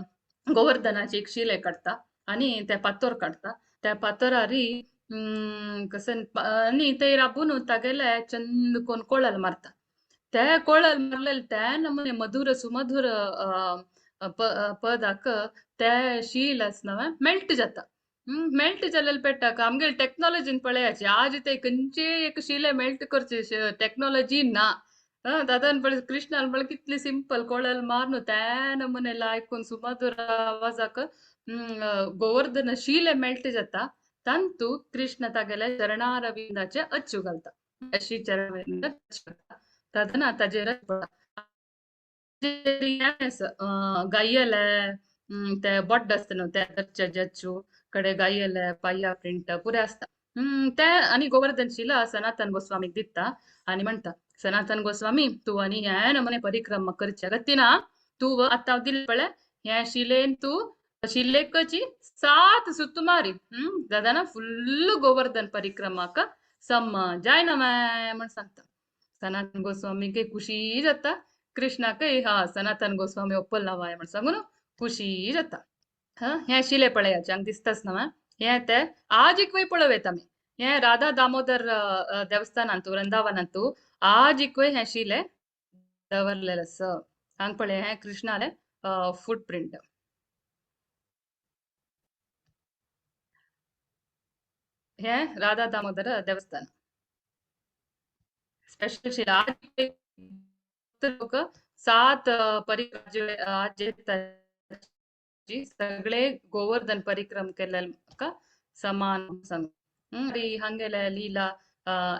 गोवर्धनाची एक शिले काडटा आनी ते पातोर काडटा त्या पातोरारी कशें आनी ते राबून तागेले चंद कोण कोळल मारता. ते कोळल मारलेले ते नमुने मधुर सुमधुर पदाक ते शील आसना मेल्ट जाता. मेल्ट जालेले पेट्टाक आमगेले टॅक्नोलॉजीन पळयाची आज ते खंयचे एक शिले मेल्ट करचे टॅक्नोलॉजी ना. दादान पळय कृष्णान पळय कितली सिंपल कोळल मारून त्या नमुने आयकून सुमधुर आवाजाक गोवर्धन शिले मेल्ट जाता. तांतू कृष्ण तागेले चरणारविंदाचे अच्छू घालता अशी चरणारविंद तेन्ना ताजेर गायले ते बोड्ड आसता न्हू ते जच्चू कडे गायले पाया प्रिंट पुरे आसता ते आनी गोवर्धन शिला सनातन गोस्वामीक दिता आनी म्हणटा सनातन गोस्वामी तूं आनी हे नमुने परिक्रमा करचे गतीना तूं आतां दिले पळय हे शिलेन तूं शिलेकची 7 सुत्तुमारी दादा फुल्ल गोवर्धन परिक्रमाक सम जाय ना म्हण सांगता. सनातन गोस्वामीक खुशी जाता कृष्णाकय हा सनातन गोस्वामी ओप्पल नावाय म्हण सांगून खुशी जाता. हें शिले पळयाचे हांगा दिसताच ना हें ते आज एकवेळ पळोवं आमी हें राधा दामोदर देवस्थानांतू वृंदावनांतू आज एकवेळ हें शिले दवरलेलें आसा. हांगा पळय हें कृष्णाले फूट प्रिंट. हें राधा दामोदर देवस्थान स्पेशल शिला लोक 7 परिक्रमा सगळे गोवर्धन परिक्रम केल्ले समान सांग हांगेले लीला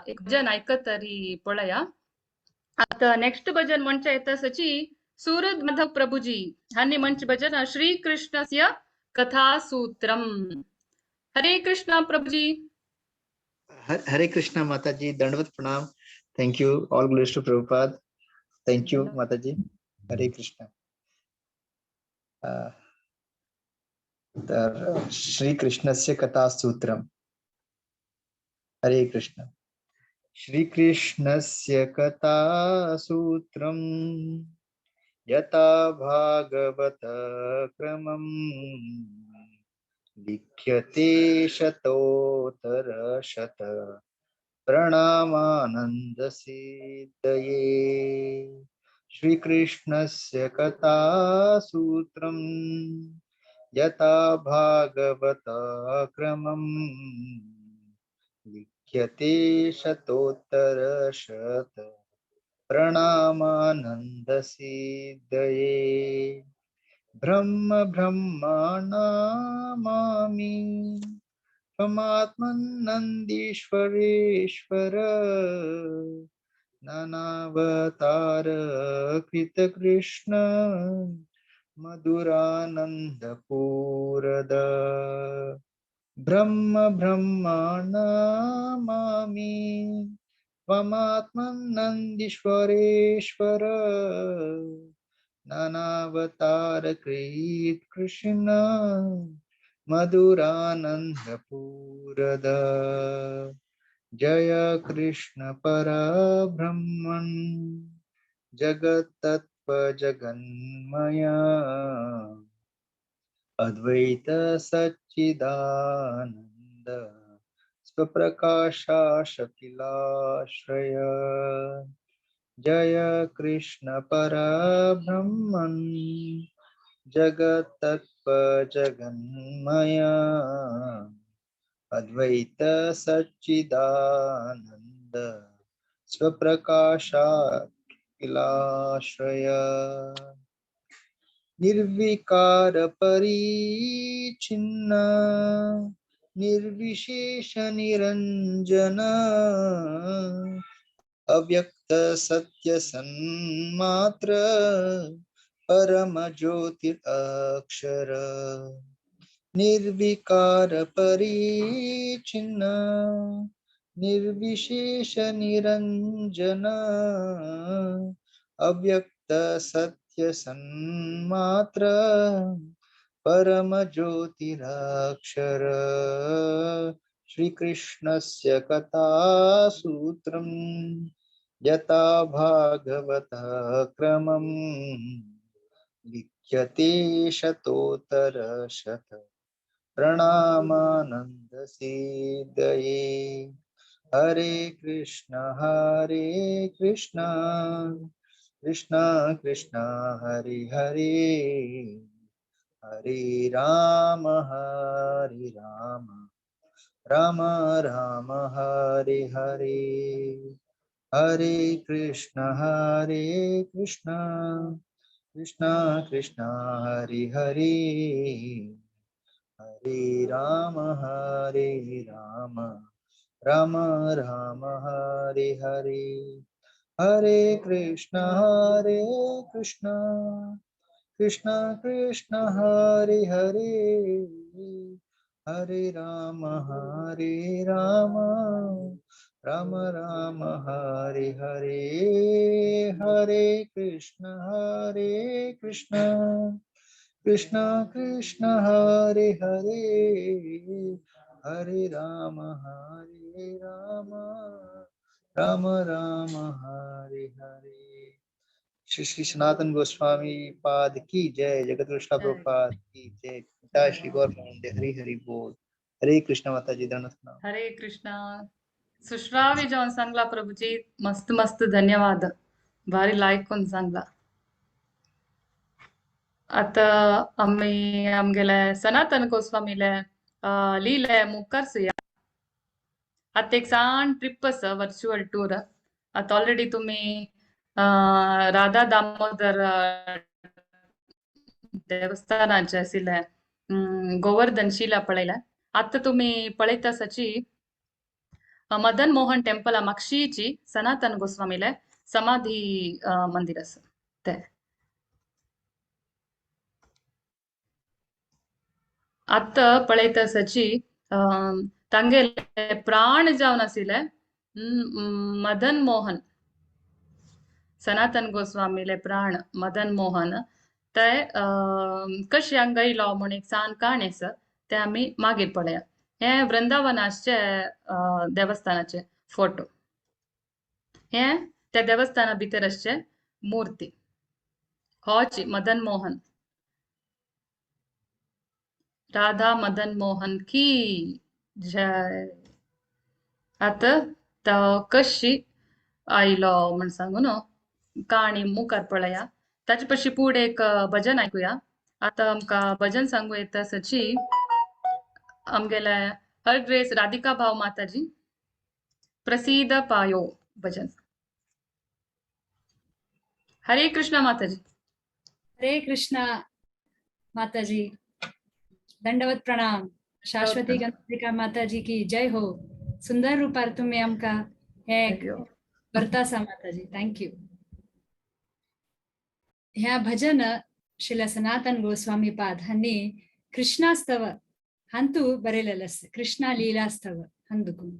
एक भजन आयकत तरी पळया. आता नेक्स्ट भजन म्हणचे येता सची सूरज माधव प्रभुजी हांणी म्हणचे भजन श्री कृष्णस्य कथासूत्रम. हरे कृष्णा प्रभुजी. हरे कृष्णा माताजी, दंडवत प्रणाम. Thank you, all glories to Prabhupada. Thank you Mataji. Hare Krishna. तर श्री कृष्णस्य कथासूत्रम. हरे कृष्ण. श्री कृष्णस्य कथासूत्रम यथा भागवत क्रमं लिख्यते शतोत्तर शत प्रणामानंद सिद्धये. श्री कृष्णस्य कथासूत्रम यथा भागवत क्रमं लिख्यते शतोत्तर शत प्रणामानंद सिद्धये. ब्रह्म ब्रह्माणामामि त्वमात्मन्नन्दीश्वरेश्वर नानावतार कृत कृष्ण मधुरानंद पूरद. ब्रह्म ब्रह्माणामामि त्वमात्मन्नन्दीश्वरेश्वर नानावतार कृत कृष्ण मधुरानंद पूरद. जय कृष्ण परब्रह्मन् जगत तत्व जगन्मय अद्वैत सच्चिदानंद स्वप्रकाशा शकिलाश्रय. जय कृष्ण परब्रह्मन् जगत तत्व जगन्मय अद्वैत सच्चिदानंद स्वप्रकाशा किलाश्रय. निर्विकार परिच्छिन्न निर्विशेष निरंजन अव्यक्त सत्य सन्मात्र परम ज्योतिर अक्षर। निर्विकार परिच्छिन्न निर्विशेष निरंजन अव्यक्त सत्य सन्मात्र परम ज्योतिरक्षर। श्री कृष्णस्य कथा सूत्रं यथा भागवतः क्रमं लिख्यते शतोत्तर शत प्रणामानंद सिद्धये। हरे कृष्ण कृष्ण कृष्ण हरे हरे, हरे राम राम राम हरे हरे। हरे कृष्ण कृष्ण कृष्ण हरे हरे, हरे राम राम राम हरे हरे। हरे कृष्ण कृष्ण कृष्ण हरे हरे, हरे राम राम राम हरे हरे। हरे कृष्ण कृष्ण कृष्ण हरे हरे, हरे राम राम राम हरे हरे। श्री श्री सनातन गोस्वामी पाद की जय, जगत गुरु श्रील प्रभुपाद की जय, पिता श्री गौर हरि हरि बोल। हरे कृष्ण माता जी, दंडवत प्रणाम। हरे कृष्णा। सुश्राव्य जावन सांगला प्रभुजी, मस्त मस्त धन्यवाद, भारी लायक कोण सांगला। आता आम्ही आमगेले सनातन गोस्वामीले लीले मुखार सुया। आता एक सान ट्रिप आसा, वर्च्युअल टूर। आता ऑलरेडी तुम्ही राधा दामोदर देवस्थानाचे आशिल्ले गोवर्धन शिला पळयल्या। आता तुम्ही पळयता आसाची मदन मोहन टेम्पल माक्षीची सनातन गोस्वामीले समाधी मंदिर आसा ते। आतां पळयता आसाची तांगेले प्राण जावन आशिल्ले मदन मोहन, सनातन गोस्वामीले प्राण मदन मोहन ते कशें हांगा येयलो म्हूण एक सान काणी आसा, ते आमी मागीर पळया। हे वृंदावनाचे देवस्थानाचे फोटो, हे त्या देवस्थाना भितर आसचे मूर्ती होची मदन मोहन, राधा मदन मोहन की जय। आतां तो कशी आयलो म्हण सांगू न्हू काणी मुखार पळया। ताचे पशी फुडें एक भजन आयकुया। आतां आमकां भजन सांगू येता सची आमगेले हर ग्रेस राधिका भाव माताजी, प्रसिद्ध पायो भजन। हरे कृष्णा माताजी। हरे कृष्णा माताजी, दंडवत प्रणाम। शाश्वती गंधिका माताजी की जय हो। सुंदर रूपार तुम्ही आमका हे करतासा माताजी, thank you. ह्या भजन श्रील सनातन गोस्वामी पाद हांणी कृष्णास्तव हांतू बरयलेलें आसा, कृष्णा लीलास्तव हांदुकून।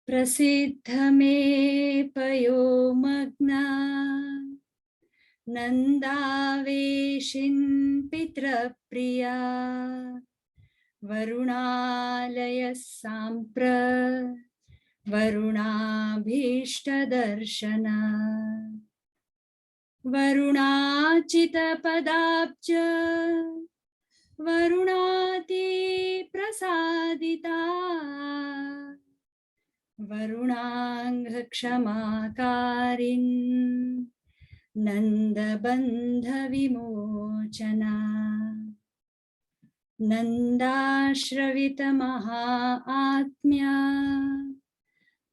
प्रसिद्ध मे पयो मग्ना नंदावेशिन पितृप्रिया वरुणालय सांप्र वरुणाभीष्ट दर्शन वरुणाचित पदाब्ज वरुणाति प्रसादिता वरुणांग क्षमाकारिन् नंदबंध विमोचना नंदाश्रवित महाआत्म्या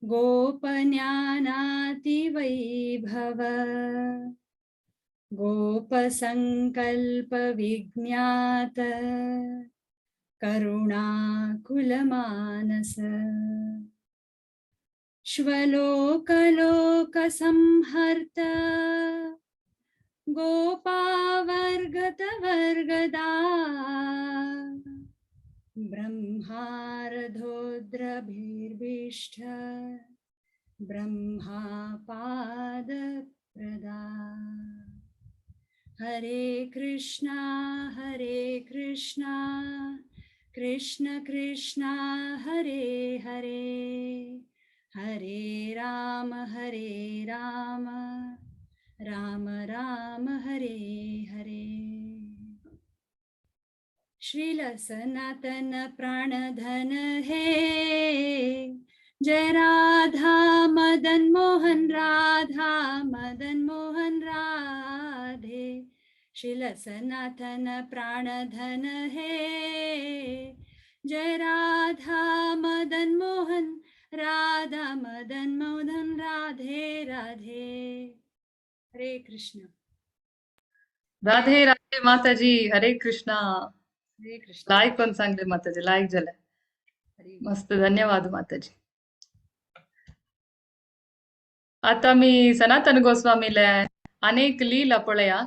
गोपज्ञानाति वैभव गोपसङ्कल्प विज्ञात करुणाकुलमानस। श्वलोकलोकसंहर्ता गोपावर्गतवर्गदा ब्रह्मारधोद्रभिर्भीष्ट ब्रह्मापादप्रदा। हरे कृष्णा हरे कृष्णा कृष्ण कृष्णा हरे हरे, हरे राम हरे राम राम राम हरे हरे। श्रील सनातन प्राणधन हे, जय राधा मदन मोहन राधा मदन मोहन राधे। श्रील सनातन प्राणधन हे, जय राधा मदन मोहन राधा मदन मोहन राधे राधे। हरे कृष्ण। राधे राधे माताजी, हरे कृष्णा। हरे कृष्ण। लायक कोण सांगले माताजी, लायक झालं, मस्त, धन्यवाद माताजी। आता मी सनातन गोस्वामीला अनेक लीला पळया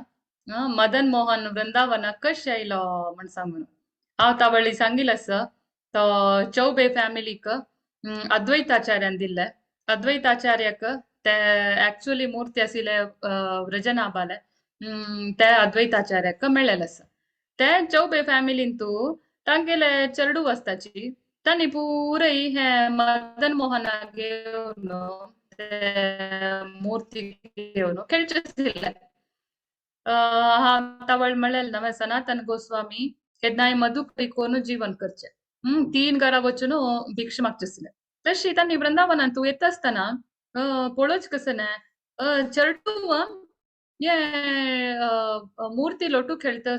मदन मोहन वृंदावनाक कशें आयलो म्हण सांगून हांव तावळी सांगिल आसा तो चौबे फॅमिलीक अद्वैताचार्यान दिल्ले। अद्वैताचार्याक ते एक्चुअली मूर्ती आशिल्ले व्रजनाबाले ते अद्वैताचार्याक मेळ्ळेले आसा। ते चौबे फॅमिलीन तूं तांगेले चेडू आसताची तांणी पुरय हे मदन मोहनाक घेवन ते मूर्ती घेवन खेळचे आशिल्ले। तावळ म्हणलेले नव्हे सनातन गोस्वामी केन्नाय मधुकरी कोण जीवन करचे 3 घरा वचून भिक्ष मागचे आशिल्ले। तशी तांणी वृंदावनांत तूं येता आसतना पळोवच कसं ना चेडू हे मूर्ती लोटू खेळटा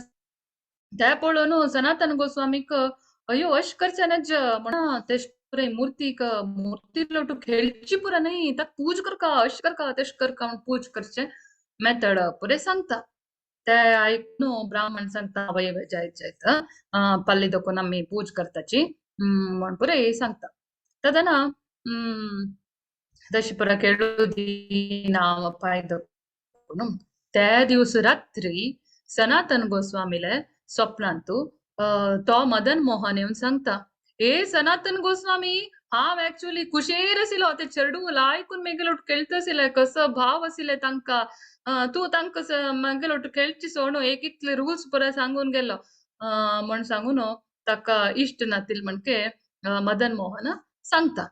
ते पळोवन सनातन गोस्वामीक अयो अशें करचें नज म्हणा तेश पुराय मूर्तीक मूर्ती लोटू खेळची पुरा न्ही ताका पूज करका अशें करका तशें करका म्हूण पूज करचें मेथड पुराय सांगता। ते आयकून ब्राह्मण सांगता वय जायत जायत पल्ली दोकून आमी पूज करताची म्हण पुराय सांगता। तेन्ना तशी पुरा खेळू दिना पांय दोकून ते दिवस रात्री सनातन गोस्वामीले स्वप्नांतू तो मदन मोहन येवन सांगता, ए सनातन गोस्वामी हांव एक्चुअली कुशेर आशिल्लो ते चेडू लायकून मेगेलोट खेळटा आशिल्ले कसो भाव आशिल्ले तांकां तूं तांकां मेगेलोट खेळची सोडून एक इतले रुल्स पुराय सांगून गेलो म्हण सांगून ताका इश्ट नातील म्हणके मदन मोहन सांगता।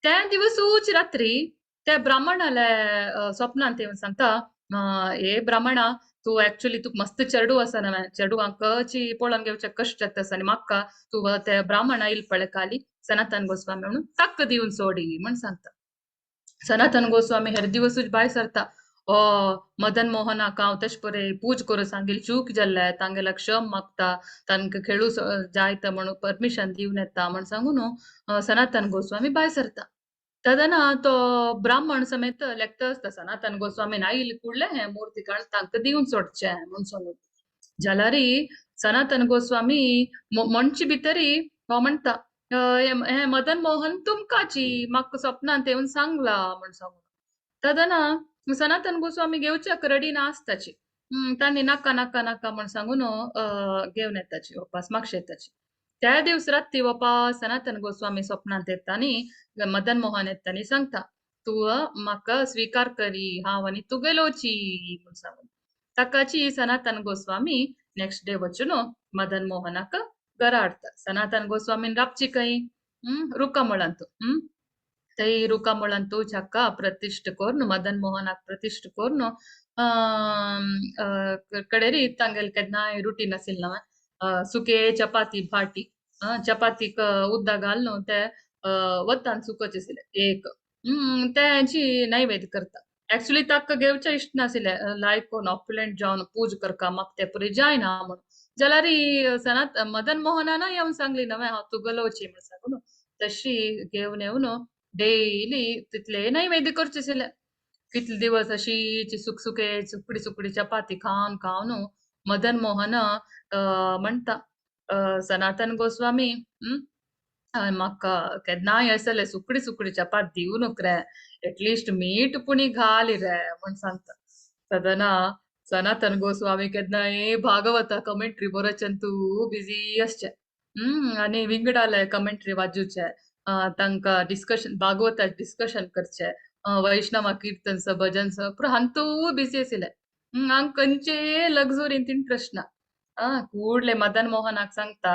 त्या दिवसूच रात्री त्या ब्राह्मणाले स्वप्नांत येवन सांगता, हे ब्राह्मणा तूं एक्चुअली तुका मस्त चेडू आसा नवें चेडवांकची पळोवन घेवचें कश्ट जाता आसा आनी म्हाका तूं ते ब्राह्मणा येयल पळय खाली सनातन गोस्वामी म्हणून ताका दिवन सोडी म्हण सांगता। सनातन गोस्वामी हेर दिवसूच भायर सरता, ओ मदन मोहनाक हांव तशें पळय पूज करूं सांगील चूक जाल्ले तांगेल्या क्षम मागता तांकां खेळू जायता म्हणून परमिशन दिवन येता म्हण सांगून सनातन गोस्वामी भायर सरता। तेन्ना तो ब्राह्मण समेत लेखता आसता सनातन गोस्वामीन आयिल्ले कुडले हे मूर्ती काडून तांकां दिवन सोडचें म्हूण सांगून जाल्यार सनातन गोस्वामी म्हणचे भितरी हो म्हणटा हे मदन मोहन तुमकांची म्हाका स्वप्नांत येवन सांगला म्हण सांगून। तेन्ना सनातन गोस्वामी घेवच्याक रेडी नासताची तांणी नाका नाका नाका म्हण सांगून घेवन येताची वापस मागशे येताची। त्या दिवस राती वापस सनातन गोस्वामी स्वप्नांत येता आनी मदन मोहन येता आनी सांगता तूं म्हाका स्विकार करी हांव आनी तुगेलोची म्हूण सांगून ताकाची सनातन गोस्वामी नेक्स्ट डे वचून मदन मोहनाक घरा हाडटा। सनातन गोस्वामीन राबची खंय रुखामुळांत थंय रुखामुळांत छक्का प्रतिश्ठ करून मदन मोहनाक प्रतिश्ठ करून कडेरी तांगेले केन्नाय रुटीन आशिल्लें नवें सुके चपाती भाटी चपातीक उदक घालून ते वतान सुकोवचें आशिल्लें एक तेंची नैवेद्य करता। एक्चुअली ताका घेवचें इश्ट नाशिल्लें लायक ऑप्युलंट जावन पूज करका म्हाका तें पुरें जायना म्हूण जाल्यार सनात मदन मोहनान येवन सांगली नवें हांव तुगेलोची म्हण सांगून तशी घेवन येवन डेली तितले नैवेद्य करचें आशिल्लें। कितले दिवस अशी सुकसुके सुकडी सुकडी चपाती खावन खावन मदन मोहन म्हणटा सनातन गोस्वामी म्हाका केन्नाय आसले सुकडी सुकडी चपात दिवं न्हू रे, एटलिस्ट मीठ पुणी घाल रे म्हण सांगता. तेन्ना सनातन गोस्वामी केन्नाय भागवता कमेंट्री बरोवच्यान तूं बिजी आसचे आनी विंगडाले कमेंट्री वाजूचे, तांकां डिस्कशन भागवता डिस्कशन करचे, वैष्णवा कीर्तन स भजन स पुरो हांतू बिजी आशिल्ले. हांग खंयचे लग्जुरींत इंट्रस्ट ना. ಕೂಡ್ಲೆ ಮದನ್ ಮೋಹನಾक सांगता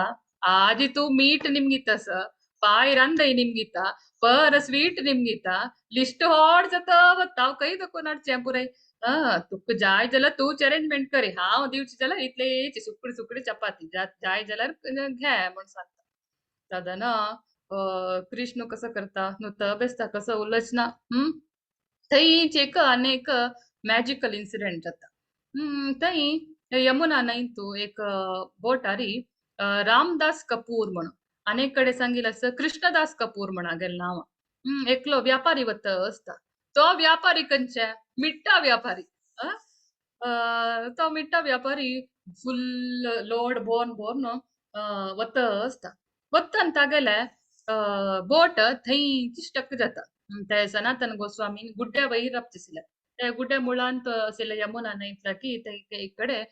आजी तूं मीठ निमगिता स, पाय रांदय निमगिता, पर स्वीट निमगिता, लिस्ट होड जाता वता हांव खंय दाखोवन हाडचें पुराय. तुका जाय जाल्यार तूंच अरेंजमेंट करी, हांव दिवची जाल्यार इतलेची सुकडी सुकडी चपाती जाय जाल्यार घे म्हण सांगता. तेन्ना कृष्ण कसो करता नुतो बेसता कसो उलयच ना. थंयच एक आनी एक मॅजिकल इन्सिडंट जाता. थंय यमुना न्हंयतू एक बोटारी रामदास कपूर म्हणून अनेक कडेन सांगिल्लें आसा कृष्णदास कपूर म्हण हागेलें नांव. एकलो व्यापारी वता आसता. तो व्यापारी खंयचे मिट्टा व्यापारी. तो मिट्टा व्यापारी फुल लोड भोवन भोवन वता आसता. वता तागेले बोट थंयच स्टक जाता. ते सनातन गोस्वामी गुड्ड्या वयर राबचे आशिल्ले. ते गुड्ड्या मुळांत आशिल्ले यमुना न्हंयतल्या की ते एक कडेन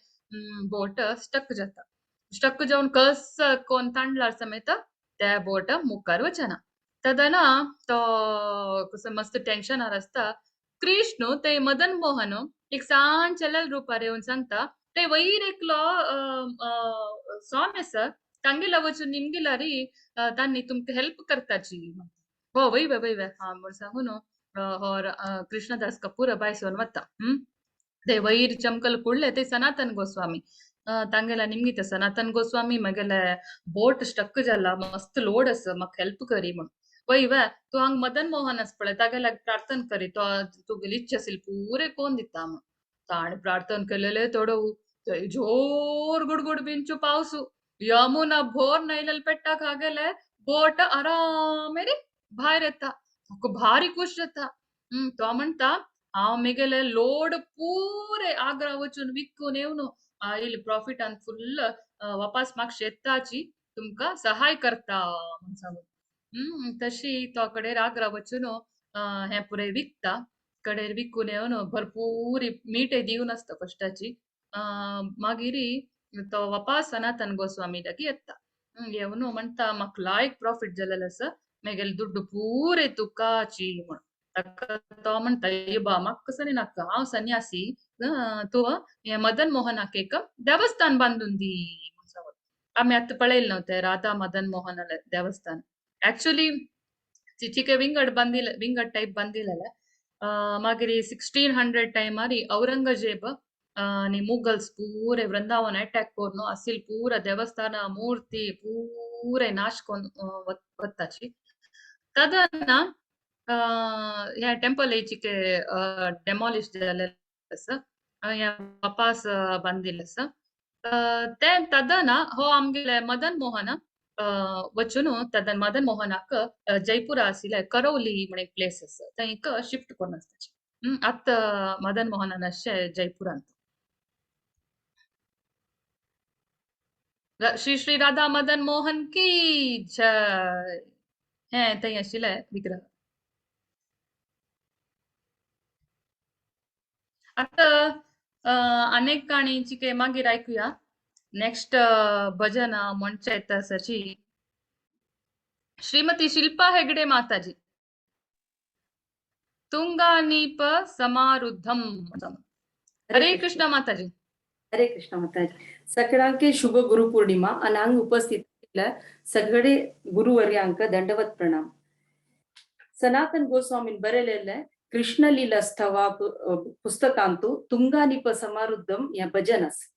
बोट स्टक जाता. स्टक जावन कस कोण तांडल्यार समेत ते बोट मुखार वचना. तेन्ना तो कसो मस्त टेन्शनार आसता. कृष्ण ते मदन मोहन एक सान चलल रुपार येवन सांगता ते वयर एकलो स्वामी आसा तांगेलो वचून निमगिलारी तांणी तुमकां हेल्प करताची. हो वय वय वय हा म्हण सांगून हो कृष्णदास कपूर बायसोन वता. ते वयर चमकल कुडले ते सनातन गोस्वामी तांगेला निमगिता सनातन गोस्वामी मगेले बोट स्टक जाला मस्त लोड आसा म्हाका हेल्प करी म्हण. वय वे तूं हांग मदन मोहन आसा पळय तागेल्या प्रार्थना करी तो तुगेली इच्छा आशिल्ली पुरे कोण दिता म्हण. ताणें प्रार्थना केलेले थोडो थंय जोर गुडगुड बिंचू पावसू यमुना भोर नैलेल पेट्टाक हागेले बोट आरामेरी भायर येता. ताका भारी खूश जाता. तो म्हणटा हांव मेगेले लोड पुरे आग्रा वचून विकून येवन आयिल्ले प्रॉफिटान फुल्ल वापास म्हाका शेताची तुमकां सहाय करता म्हण सांगून. तशी तो कडेर आग्रा वचून हें पुराय विकता. कडेर विकून येवन भरपूर मीठ दिवन आसता कश्टाची. मागीर तो वापास सनातन गोस्वामी लागीं येता. येवन म्हणटा म्हाका लायक प्रॉफीट जालेलो आसा मेगेले दुड्डू पुरे तुकाची म्हण. ताका तो म्हणटा ये बा म्हाका कसो नाका हांव सन्यासी, तूं हें मदन मोहनाक एक देवस्थान बांदून दी म्हण सांगून. आमी आतां पळयलें न्हू तें राधा मदन मोहन देवस्थान. एक्चुअली चिके विंगड बांदिल विंगड टायप बांदिलेले. मागीर 1600 टायमार औरंगजेब आनी मुगल्स पुरे वृंदावन अटॅक करून आसिल पुरा देवस्थान मूर्ती पुरे नाश करून वताची. तेन्ना ह्या टेम्पल चिके डेमोलिश जालेलें आसा हें वापास बांदिल्लें आसा. तें तेन्ना हो आमगेले मदन मोहन वचून तेन्ना मदन मोहनाक जयपुरा आशिल्ले करौली म्हण एक प्लेस आसा थंय एक शिफ्ट करून आसताची. आतां मदन मोहनान आसचे जयपुरांत. श्री श्री राधा मदन मोहन की जय. हें थंय आशिल्ले विग्रह. आतां अनेक काणीची के मागीर आयकुया. नेक्स्ट भजन म्हणचे येता आसाची श्रीमती शिल्पा हेगडे माताजी तुंगानीप समारुद्धम. हरे कृष्ण माताजी. हरे कृष्ण माताजी. सगळ्यांके शुभ गुरु पूर्णिमा आणि हांग उपस्थित सगळे गुरुवर्यांक दंडवत प्रणाम. सनातन गोस्वामीन बरेलेले कृष्ण लीला स्तवा पुस्तकांतु तुंगानिप समारुद्धम या भजन आसा.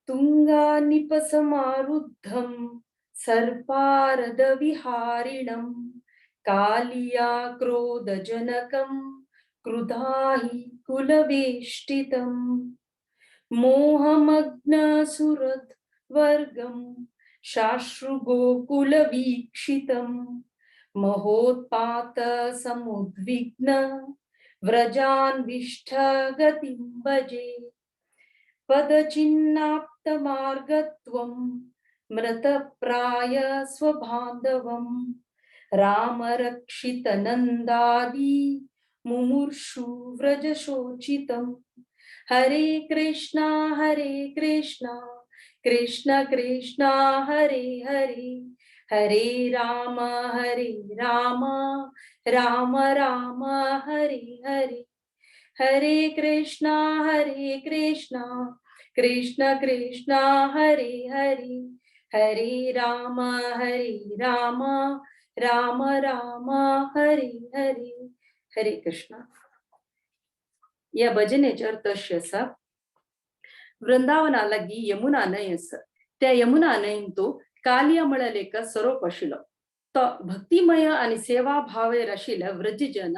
तुंगानिप समारुद्धम सर्पारद विहारिणम कालिया क्रोधजनकम क्रुधाहि कुलवेष्टितम मोहमग्न सुरत वर्गम शाश्रुगोकुलवीक्षितम महोत्पात समुद्विग्न व्रजान्विष्ठगतिं भजे। पदचिह्नाप्तमार्गत्वं मृतप्राय स्वबान्धवं रामरक्षितनन्दादि मुमूर्षु व्रजशोचितम्। हरे कृष्णा हरे कृष्णा कृष्ण कृष्णा हरे हरे, हरे राम हरे राम राम राम हरे हरे। हरे कृष्णा हरे कृष्णा कृष्ण कृष्णा हरे हरे, हरे राम हरे राम राम राम हरे हरे। हरे कृष्णा। या भजनेचे अर्थ अशें आसा, वृंदावना लागीं यमुना न्हंय आसा. त्या यमुना न्हंयन तो कालिया म्हळ्यार एक सरोप आशिल्लो. तो भक्तिमय आनी सेवा भावेर आशिल्ले व्रजजन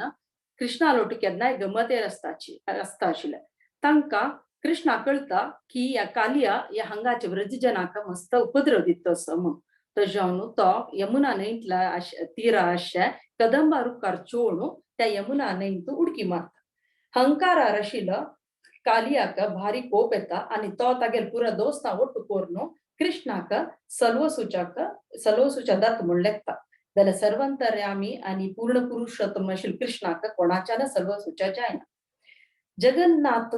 कृष्णा लोटू केन्नाय गमतेर आसता आशिल्ले. तांकां कृष्णा कळटा की ह्या कालिया ह्या हांगाचे व्रजजनाक मस्त उपद्रव दिता असो म्हूण. तो जावन तो यमुना न्हंयतल्या तिरा आशे कदंबा रुखार चोळून त्या यमुना न्हंयत उडकी मारता. हंकारार आशिल्लो कालियाक भारी कोप येता आनी तो तागेल पुरा दोस्तां ಒಟ್ಟು कोरून कृष्णाक सलवसुच्या दत्त म्हूण लेखता. जाल्यार सर्वंतर्यामी आनी पूर्ण पुरुषोत्तम आशिल्लो कृष्णाक कोणाच्यान सलवसुच्या जायना. जगन्नाथ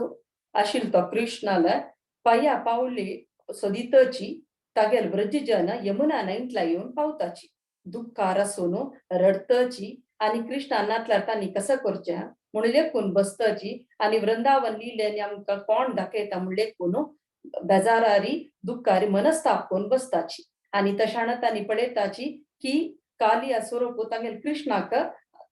आशिल्लो तो कृष्णाले पांया पावली सोदितची तागेल व्रजजन यमुना न्हंयतल्या येवन पावताची. दुख्खार आसून रडतची आनी कृष्णा नातल्यार तांणी कसो करचें म्हूण लेखून बसतची आनी वृंदावन लिले आनी आमकां कोण दाखयता म्हूण लेखून बेजारारी दुख्खारी मनस्ताप करून बसताची. आनी तशान तांणी पळयताची की कालिया स्वरूप तांगेल कृष्णाक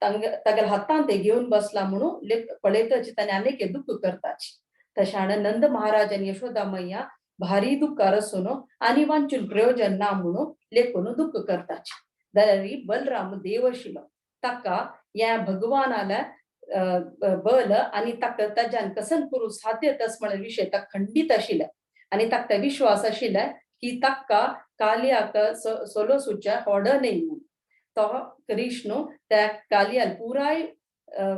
तागेल हातान ते घेवन बसला म्हणून पळयताची. तांणी आनीक एक दुख्ख करताची. तशान नंद महाराज आनी यशोदा मैया भारी दुख्खार आसून आनी वांचून प्रयोजन ना म्हणून लेखून दुख्ख करताची. जाल्यार बलराम देव आशिल्लो ताका ह्या भगवानाल्या बल आनी ताका ताज्यान कसन करूं साध्य तस म्हळ्यार विशय ताका खंडीत आशिल्ले आनी ताका ते विश्वास आशिल्ले की ताका कालियाक सोलोसुच्या होड न्हय म्हूण. तो कृष्ण त्या कालियाल पुराय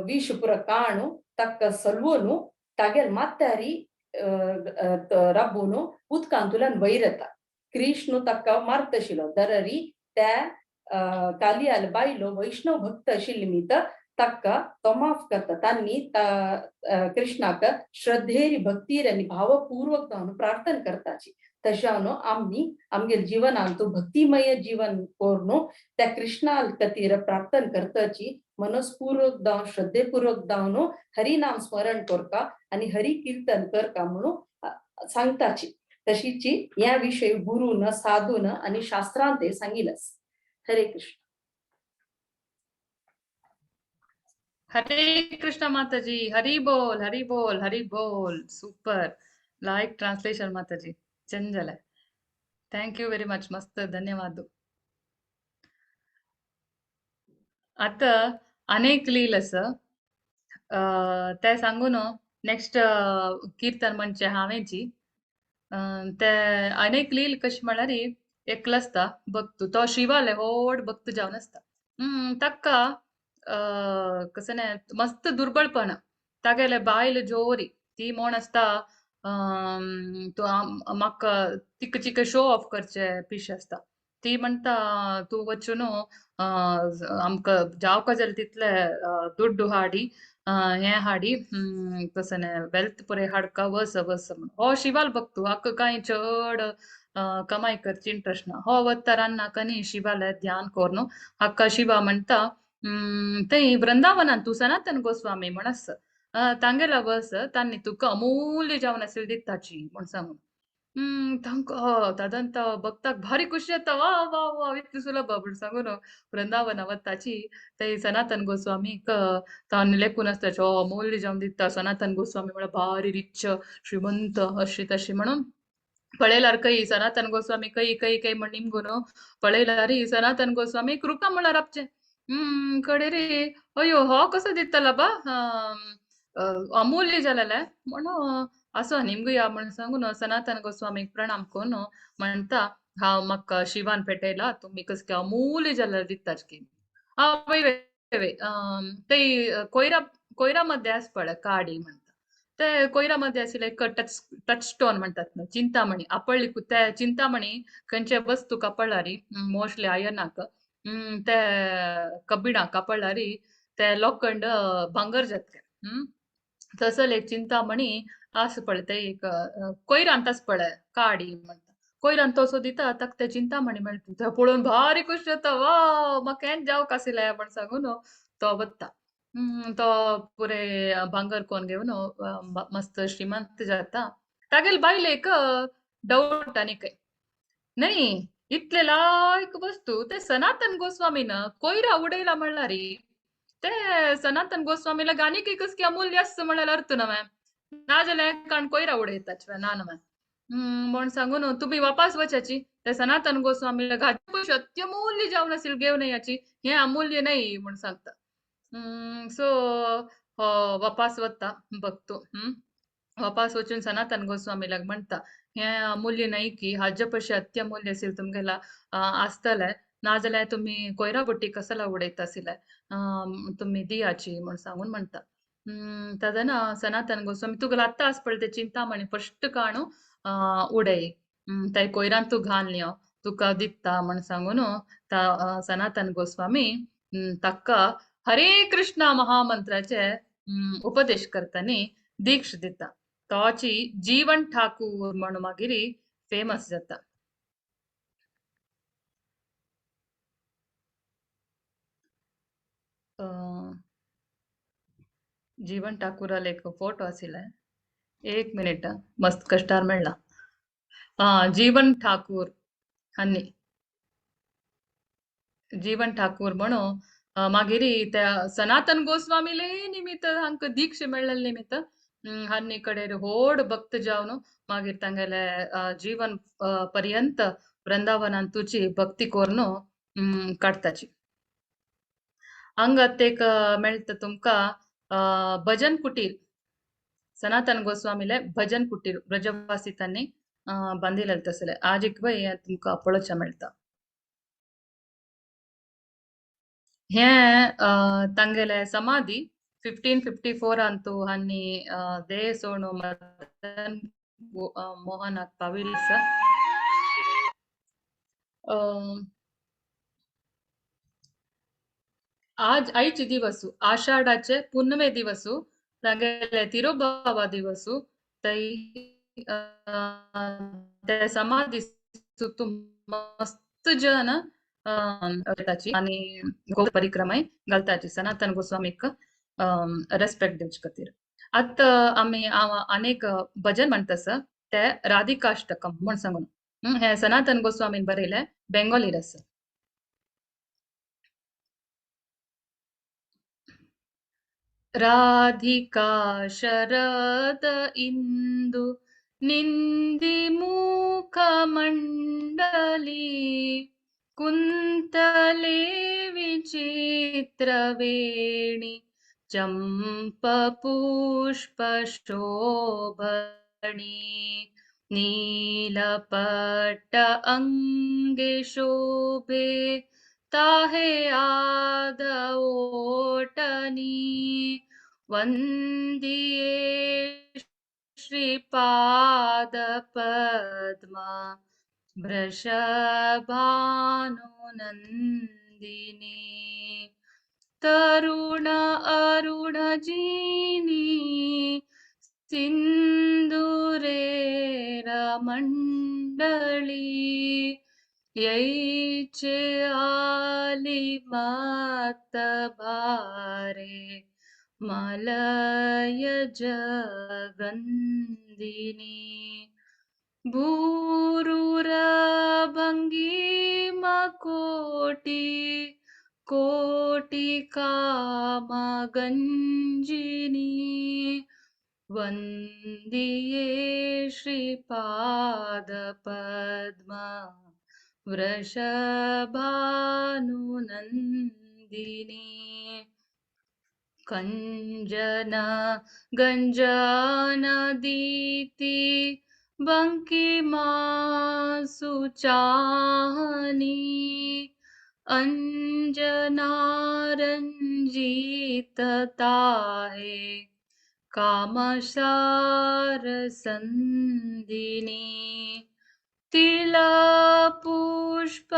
विश पुरा काणू ताका सलवून तागेल मात्यारी राबून उदकांतल्यान वयर येता. कृष्ण ताका मारता आशिल्लो. दररी त्या कालियाल बायलो वैष्णव भक्त आशिल्ली निमित्त ताका तो माफ करता. तांणी कृष्णाक श्रद्धेरी भक्तीर आनी भावपूर्वक जावन प्रार्थना करताची. तशें आमी आमगेल जीवनांत भक्तिमय जीवन करून त्या कृष्णा खातीर प्रार्थना करताची. मनस्पूर्वक जावन श्रद्धेपूर्वक जावन हरिनाम स्मरण करता आनी हरि कीर्तन करता म्हणून सांगताची. तशीची ह्या विशय गुरून साधून आनी शास्त्रांत ते सांगिल्लें. हरे कृष्ण. हरे कृष्ण माताजी. हरी बोल हरी बोल हरी बोल. सुपर लाइक ट्रांसलेशन माताजी. चंचल है. Thank you very much. मस्त धन्यवाद. आता अनेक लील आसा ते सांगून नेक्स्ट कीर्तन म्हणचे हांवेंची. ते अनेक लील कशी म्हळ्यार एकलो आसता भक्त, तो शिवाले व्हड भक्त जावन आसता. ताका कसं न्ही मस्त दुर्बळपण. तागेले बायल जोरी ती म्हण आसता तूं म्हाका तिका चिका शो ऑफ करचे पिश आसता. ती म्हणटा तूं वचून आमकां जावका जाल्यार तितले दुड्डू हाडी हें हाडी कसं न्ही वेल्थ पुराय हाडका वस वस म्हण. हो शिवाल भक्त हाका कांय चड कमाय करची इंट्रस्ट ना. हो वता रान्नाक आनी शिवाले ध्यान करून हाका शिवा म्हणटा थंय वृंदावनान तूं सनातन गोस्वामी म्हण आसा तांगेला वस तांणी तुका अमूल्य जावन आशिल्ली दिताची म्हण सांगून. तांकां तादंत भक्ताक भारी खुशी जाता. वा वा वा इतली सुलभ म्हण सांगून वृंदावना वताची थंय सनातन गोस्वामीक तांणी लेखून आसता हो अमूल्य जावन दिता. सनातन गोस्वामी म्हळ्यार भारी रिच श्रीमंत अशी तशी म्हणून पळयल्यार खंय सनातन गोस्वामी खंय खंय खंय म्हण निमगून पळयल्यार सनातन गोस्वामी कृपा म्हळ्यार आपचे. कडे रे अयो हो कसो दितलो बा अमूल्य जालेलें म्हणून असो निमगुया म्हण सांगून सनातन गोस्वामीक प्रणाम करून म्हणटा हांव म्हाका शिवान पेटयला तुमी कसले अमूल्य जाल्यार दिताच की. वय वय वय थंय कोयरा मध्ये आस पळय काडी म्हणटा ते कोयरा मध्ये आशिल्ले एक टच टच स्टोन म्हणटात न्हू चिंतामणी आपळ्ळी ते चिंतामणी खंयचे वस्तूक आपळ्ळारी मोस्टली आयर्नाक ते कब्बिणाक आपळ्ळारी ते लोखंड भांगर जातले. तसले एक चिंतामणी आस पळय ते एक कोयरांत आस पळय काडी म्हणटा कोयरांत तसो दिता ताका ते चिंतामणी मेळटा ते पळोवन भारी खुश जाता वा म्हाका हेंच जावंक आशिल्लें म्हण सांगून तो वता. तो पुरे भांगर कोन घेवन मस्त श्रीमंत जाता. तागेले बायलेक डावट आनी काय न्हय इतले लायक वस्तू ते सनातन गोस्वामीन कोयरा उडयला म्हणल्यार ते सनातन गोस्वामीला आनीक कसली अमूल्य आसता म्हणल्यार अर्थ ना मॅम नाजाल्यार काण कोयरा उडयता ना ना मॅम म्हण सांगून तुमी वापस वचाची ते सनातन गोस्वामीला घाचे पयशे अत्यमूल्य जावन आशिल्ले घेवन याची हें अमूल्य न्हय म्हण सांगता. सो हो वापस वता भक्तो. वापस वचून सनातन गोस्वामीला म्हणटा हें अमूल्य न्हय की हाजे पयशे अत्यमूल्य आशिल्ले तुमगेला आसतले नाजाल्यार तुमी कोयरा बोटी कसाला उडयता आशिल्ले तुमी दियाची म्हण सांगून म्हणटा. तेन्ना सनातन गोस्वामी तुका आत्तां आस पळय ते चिंतामणी फस्ट काणू उडय ते कोयरान तूं घाल तुका दिता म्हण सांगून सनातन गोस्वामी ताका हरे कृष्णा महामंत्राचे उपदेश करतानी दीक्ष दिता. तोची जीवन ठाकूर म्हण मागीर फेमस जाता. जीवन ठाकूराले एक फोटो आशिल्ले एक मिनिट मस्त कश्टार मेळ्ळा. जीवन ठाकूर हन्नी जीवन ठाकूर म्हणून मागीर त्या सनातन गोस्वामीले निमित्त हांकां दीक्ष मेळ्ळेले निमित्त हान्नी कडेन व्हड भक्त जावन मागीर तांगेले जीवन पर्यंत वृंदावनान तुजी भक्ती करून काडटाची. हांगात एक मेळटा तुमकां भजन कुटीर सनातन गोस्वामीले भजन कुटीर ब्रजवासी तांणी बांदिलेलें तसलें आजीक बाय तुमकां पळोवचें मेळटा. हें तांगेले समाधी 1554 अंतू हांणी देह सोडून मदन मोहनाक पाविल्ले आसा. आज आयचे दिवसू आषाढाचे पुनवे दिवसू तांगेले तिरुबाबा दिवसू तै ते समाधी मस्त जन ताची आनी परिक्रमाय घालताची सनातन गोस्वामीक रेस्पेक्ट दिवचे खातीर. आतां आमी अनेक भजन म्हणटा आसा ते राधिकाष्टकम म्हण सांगून हे सनातन गोस्वामीन बरयले बेंगोलीर आसा. राधिका शरद इंदु निंदी मुखमंडली कुंतले विचित्रवेणी चंप पुष्प शोभणी नीलपट्ट अंगे शोभे ताहे आद ओटनी वंदिये श्रीपाद पद्मा वृषभानुनंदिनी तरुण अरुण जीनी सिंदुरे मंडली यैचे आली मात भारे मलय जगंदिनी भूरुर भंगिम कोटि कोटि कामगंजिनी वंदिये श्रीपाद पद्मा वृषभानुनंदिनी कंजना गंजना दीति बंकिमा सुचाहनी अंजना रंजित ताहे कामसार संदिनी। तिला पुष्प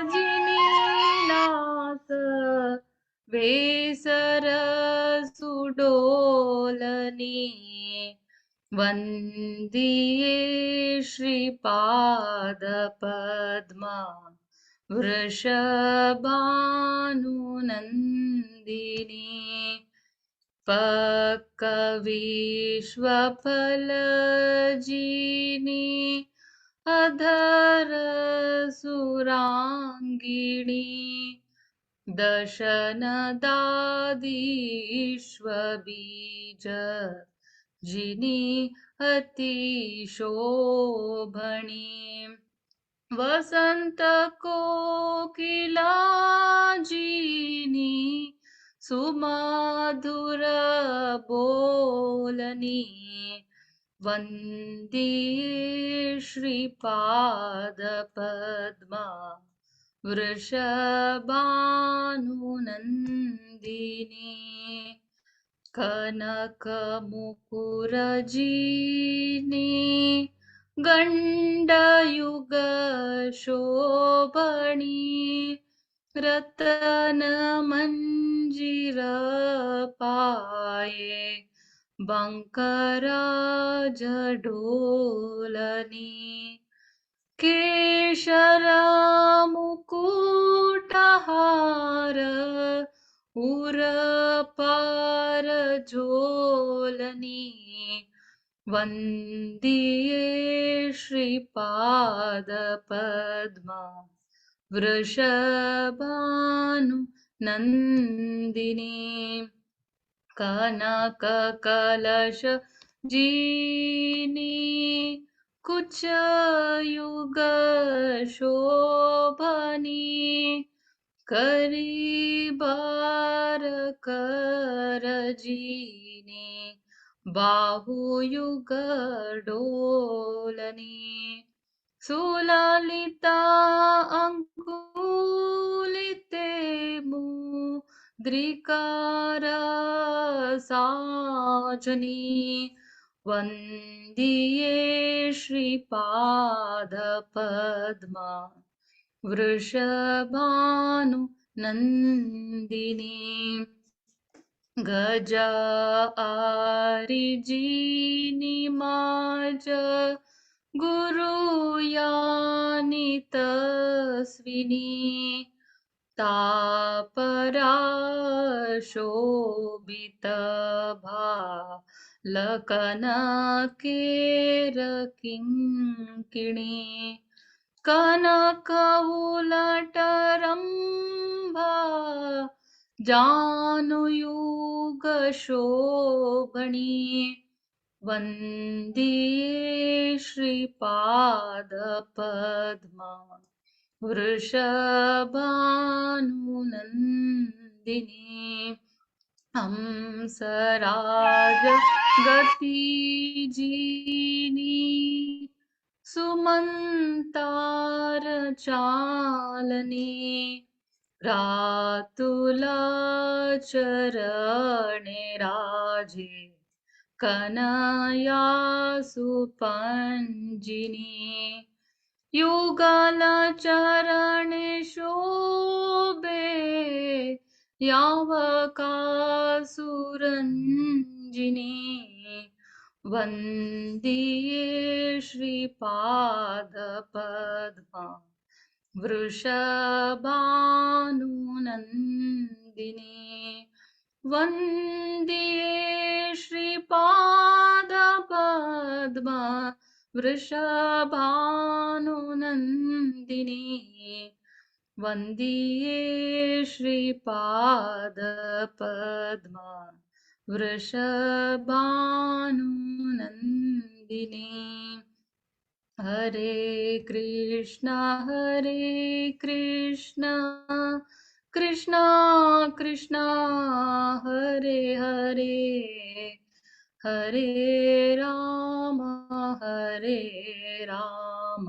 जिनी नास वेसर सुडोलनी। वंदिये श्रीपाद पद्मा वृषभानुनन्दिनी। पक्कविश्वफलजीनी अधर सुरांगिणी। दशन दादीश्वबीज जिनी अति शोभणी। वसंत कोकिला जिनी सुमधुर बोलनी। वंदिये श्रीपाद पद्मा वृषभानुनन्दिनी। कनक मुकुर जीनी गंडयुग शोभणी। रतन मंजिर पाये बंकराज ढोलनी। केशर मुकुटहार उर पार झोलनी। वंदिये श्रीपाद पद्मा वृषभानु नंदिनी। कनक कलश जीनी कुच युग शोभनी। करीबार कर जीनी बाहुयुग डोलनी। सुललिता अंकुलिते मुद्रिकार साजनी। वंदिये श्रीपाद पद्मा वृषभानु नंदिनी। गज आरिजीनि माज गुरु यानि तस्विनी। तापरा शोभित भालकन केर किंकिणी। कनक उलटरंभा जानुयुग शोभणी। वंदिये श्रीपाद पद्मा वृषभानुनन्दिनी। हंसराज गति जीनी सुमंतार चालनी। रातुला चरणे राजे कनया सुपंजिनी। युगल चरणे शोभे यावका सुरंजिनी। वंदिये श्रीपाद पद्मा वृषभानुनन्दिनी। वंदिये श्रीपाद पद्मा वृषभानुनन्दिनी। वंदिये श्रीपाद पद्मा वृषभानुनन्दिनी। हरे कृष्णा हरे कृष्णा कृष्णा कृष्णा हरे हरे। हरे राम हरे राम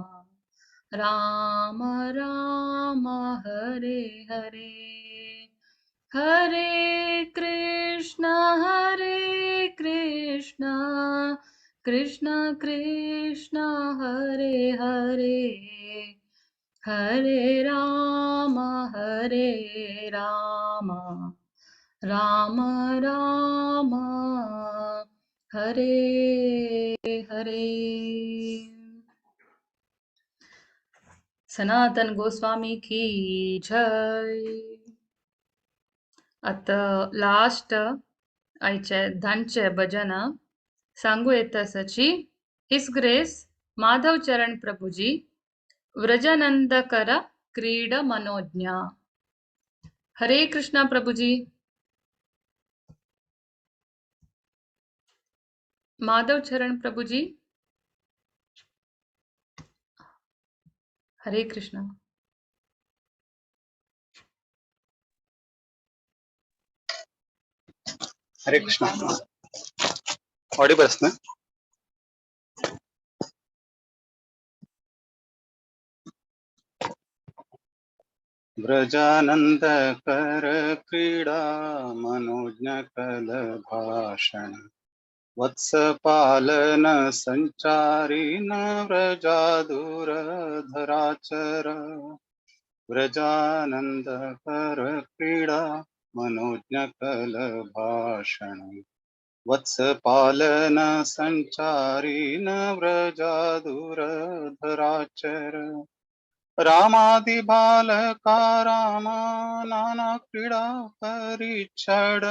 राम राम हरे हरे। हरे कृष्ण हरे कृष्ण कृष्ण कृष्ण हरे हरे। हरे राम हरे राम राम राम हरे हरे। सनातन गोस्वामी की जय। आता लास्ट आयचे धांचे भजन सांगू येत आसाची his grace Madhav Charan Prabhuji व्रजानंदकर क्रीड मनोज्ञा। हरे कृष्णा प्रभुजी। माधव चरण प्रभुजी हरे कृष्णा। हरे कृष्णा। ऑडिबल ना? व्रजानंद कर क्रीडा मनोज्ञ कल भाषण वत्स पालन संचारी न व्रजादूर धराचर। व्रजानंद कर क्रीडा मनोज्ञ कल भाषण वत्स पालन संचारी न व्रजादूर धराचर। रामादि बालका रामा नाना क्रीडा परिछड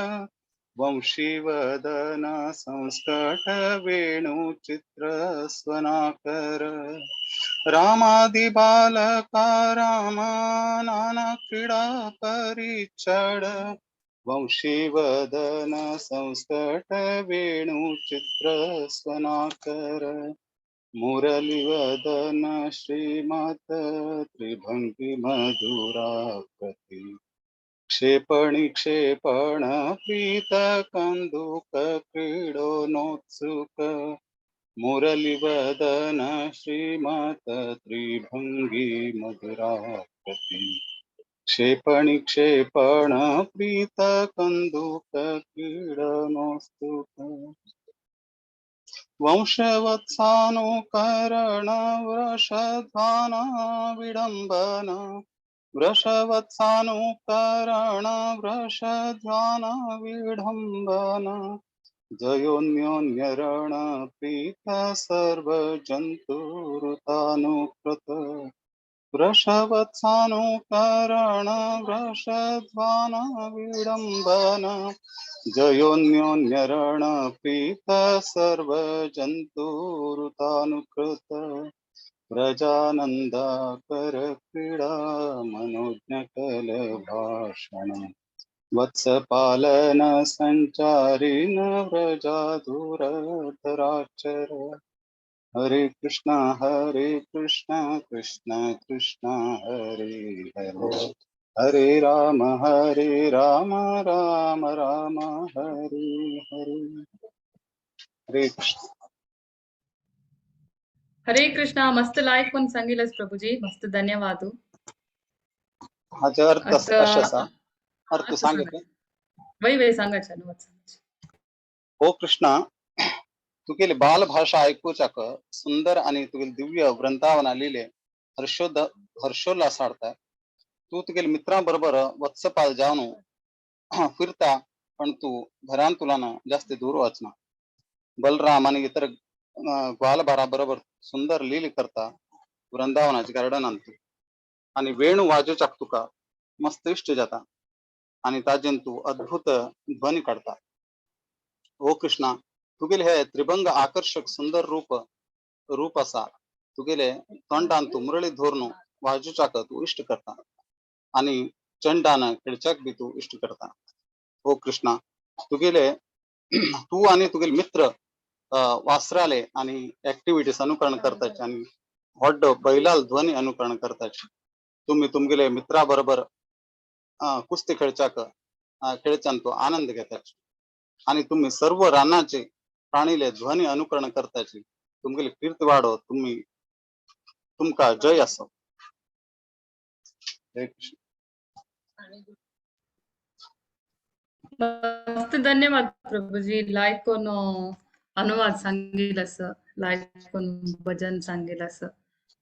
वंशीवदन संस्कट वेणु चित्र स्वनाकर। रामादि बालका रामा नाना क्रीडा परिछड वंशीवदन संस्कट वेणु चित्र स्वनाकर। मुरलीवदन श्रीमत त्रिभंगी मधुराकृति क्षेपणी क्षेपण प्रीत कंदुक क्रीडोनोत्सुक। मुरलीवदन श्रीमत त्रिभंगी मधुराकृति क्षेपणी क्षेपण प्रीत कंदुक क्रीडनोत्सुक। वंशवत्सानुकरण वृषध्वान विडंबन वृषवत्सानुकरण वृषध्वान विडंबन जयोन्योन्यरण प्रीत सर्वजन्तुरुतानुकृत। वृषवत्सानुकरण वृषध्वान विडंबन जयोन्योन्यरण प्रीत सर्वजन्तुरुतानुकृत। व्रजानंदा कर क्रीडा मनोज्ञ कल भाषण वत्स पालन संचारी न व्रजाधुर धराचर। हरे कृष्णा कृष्ण कृष्ण हरे हरे हरे राम राम राम हरे हरे। हरे कृष्ण। हरे कृष्णा। मस्त लायक पण सांगितलंस प्रभुजी, मस्त धन्यवाद। हाचो अर्थ आता अशें आसा, अर्थ सांगितलं वय वय सांगायचे अनुवाद सांगायचे। हो कृष्णा, तुगेली बाल भाषा ऐकूचाक सुंदर आणि तुगेली दिव्य वृंदावना लिहिले हर्षोल्लास हाडता। तू तुगेली मित्रां बरोबर वत्सपाल जावन फिरता, पण तू घरान तुला ना जास्त दूर वाचना। बलराम आणि इतर ग्वालबारा बरोबर सुंदर लील करता वृंदावनाचे गार्डनान तू आणि वेणू वाजोवचाक तुका मस्त इश्ट जाता आणि ताजेन तू अद्भुत ध्वनी काडता। ओ कृष्णा, तुगेले हे त्रिभंग आकर्षक सुंदर रूप रूप आसा। तुगेले तोंडान तू मुरळी धोरण वाजोवचाक तू इश्ट करता आणि चंडान खेळच्याक बी तू इश्ट करता। ओ कृष्णा, तुगेले तू आणि तुगेले मित्र वासराले आणि ऍक्टिव्हिटीज अनुकरण करताचे आणि व्हड बैलाल ध्वनी अनुकरण करताचे। तुम्ही तुमगेले मित्रा बरोबर कुस्ती खेळच्याक खेळच्यान तो आनंद घेताचे आणि तुम्ही सर्व रानाचे प्राणीले ध्वनी अनुकरण करताचे। तुमगेले कीर्ती वाडो तुम्ही तुमकां जय आसो. हरे कृष्ण. मस्त धन्यवाद प्रभुजी. लायक कोण अनुवाद सांगील असं, लायक कोण भजन सांगील असं,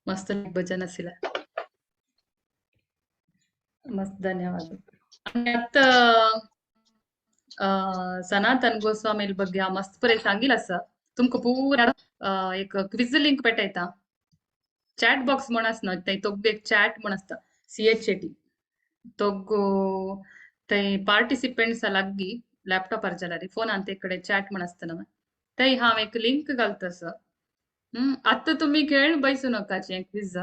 मस्त भजन असेल. मस्त धन्यवाद. आणि आता सनातन गोस्वामी ಬಗ್ಗೆ मस्त परे सांगील असं. तुमका पूरा एक क्विज लिंक पेटयता. चॅट बॉक्स म्हण आसना थंय, तोग एक चॅट म्हण आसता, CHAT. तोग थंय पार्टिसिपेंट्स लागी लॅपटॉपार जाल्यार फोनान ते कडेन चॅट म्हण आसता न्हय, थंय हांव एक लिंक घालता सर. आतां तुमी खेळ बैसू नाकाची क्विज,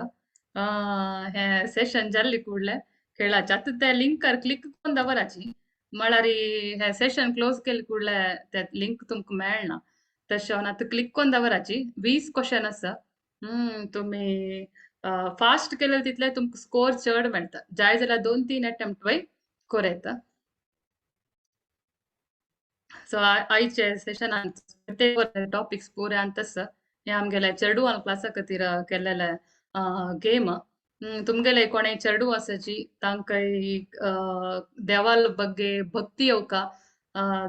हे सेशन जाल्ले कुडले खेळाचे. आतां त्या लिंकार क्लिक करून दवराची, म्हळ्यार हे सेशन क्लोज केले कुडले ते लिंक तुमकां मेळना. तशें आतां क्लिक करून दवराची. 20 क्वेश्चन आसा. तुमी फास्ट केले तितले तुमकां स्कोर चड मेळटा. जाय जाल्यार 2-3 अटेम्प्ट वय करूं येता. सो आयचे सेशनान टॉपिक्स पुरे आनी हे आमगेले चेडवान क्लासा खातीर केल्लेले गेम. तुमगेले कोणे चेडू आसाची तांकां देवाल ಬಗ್ಗೆ भक्ती येवका,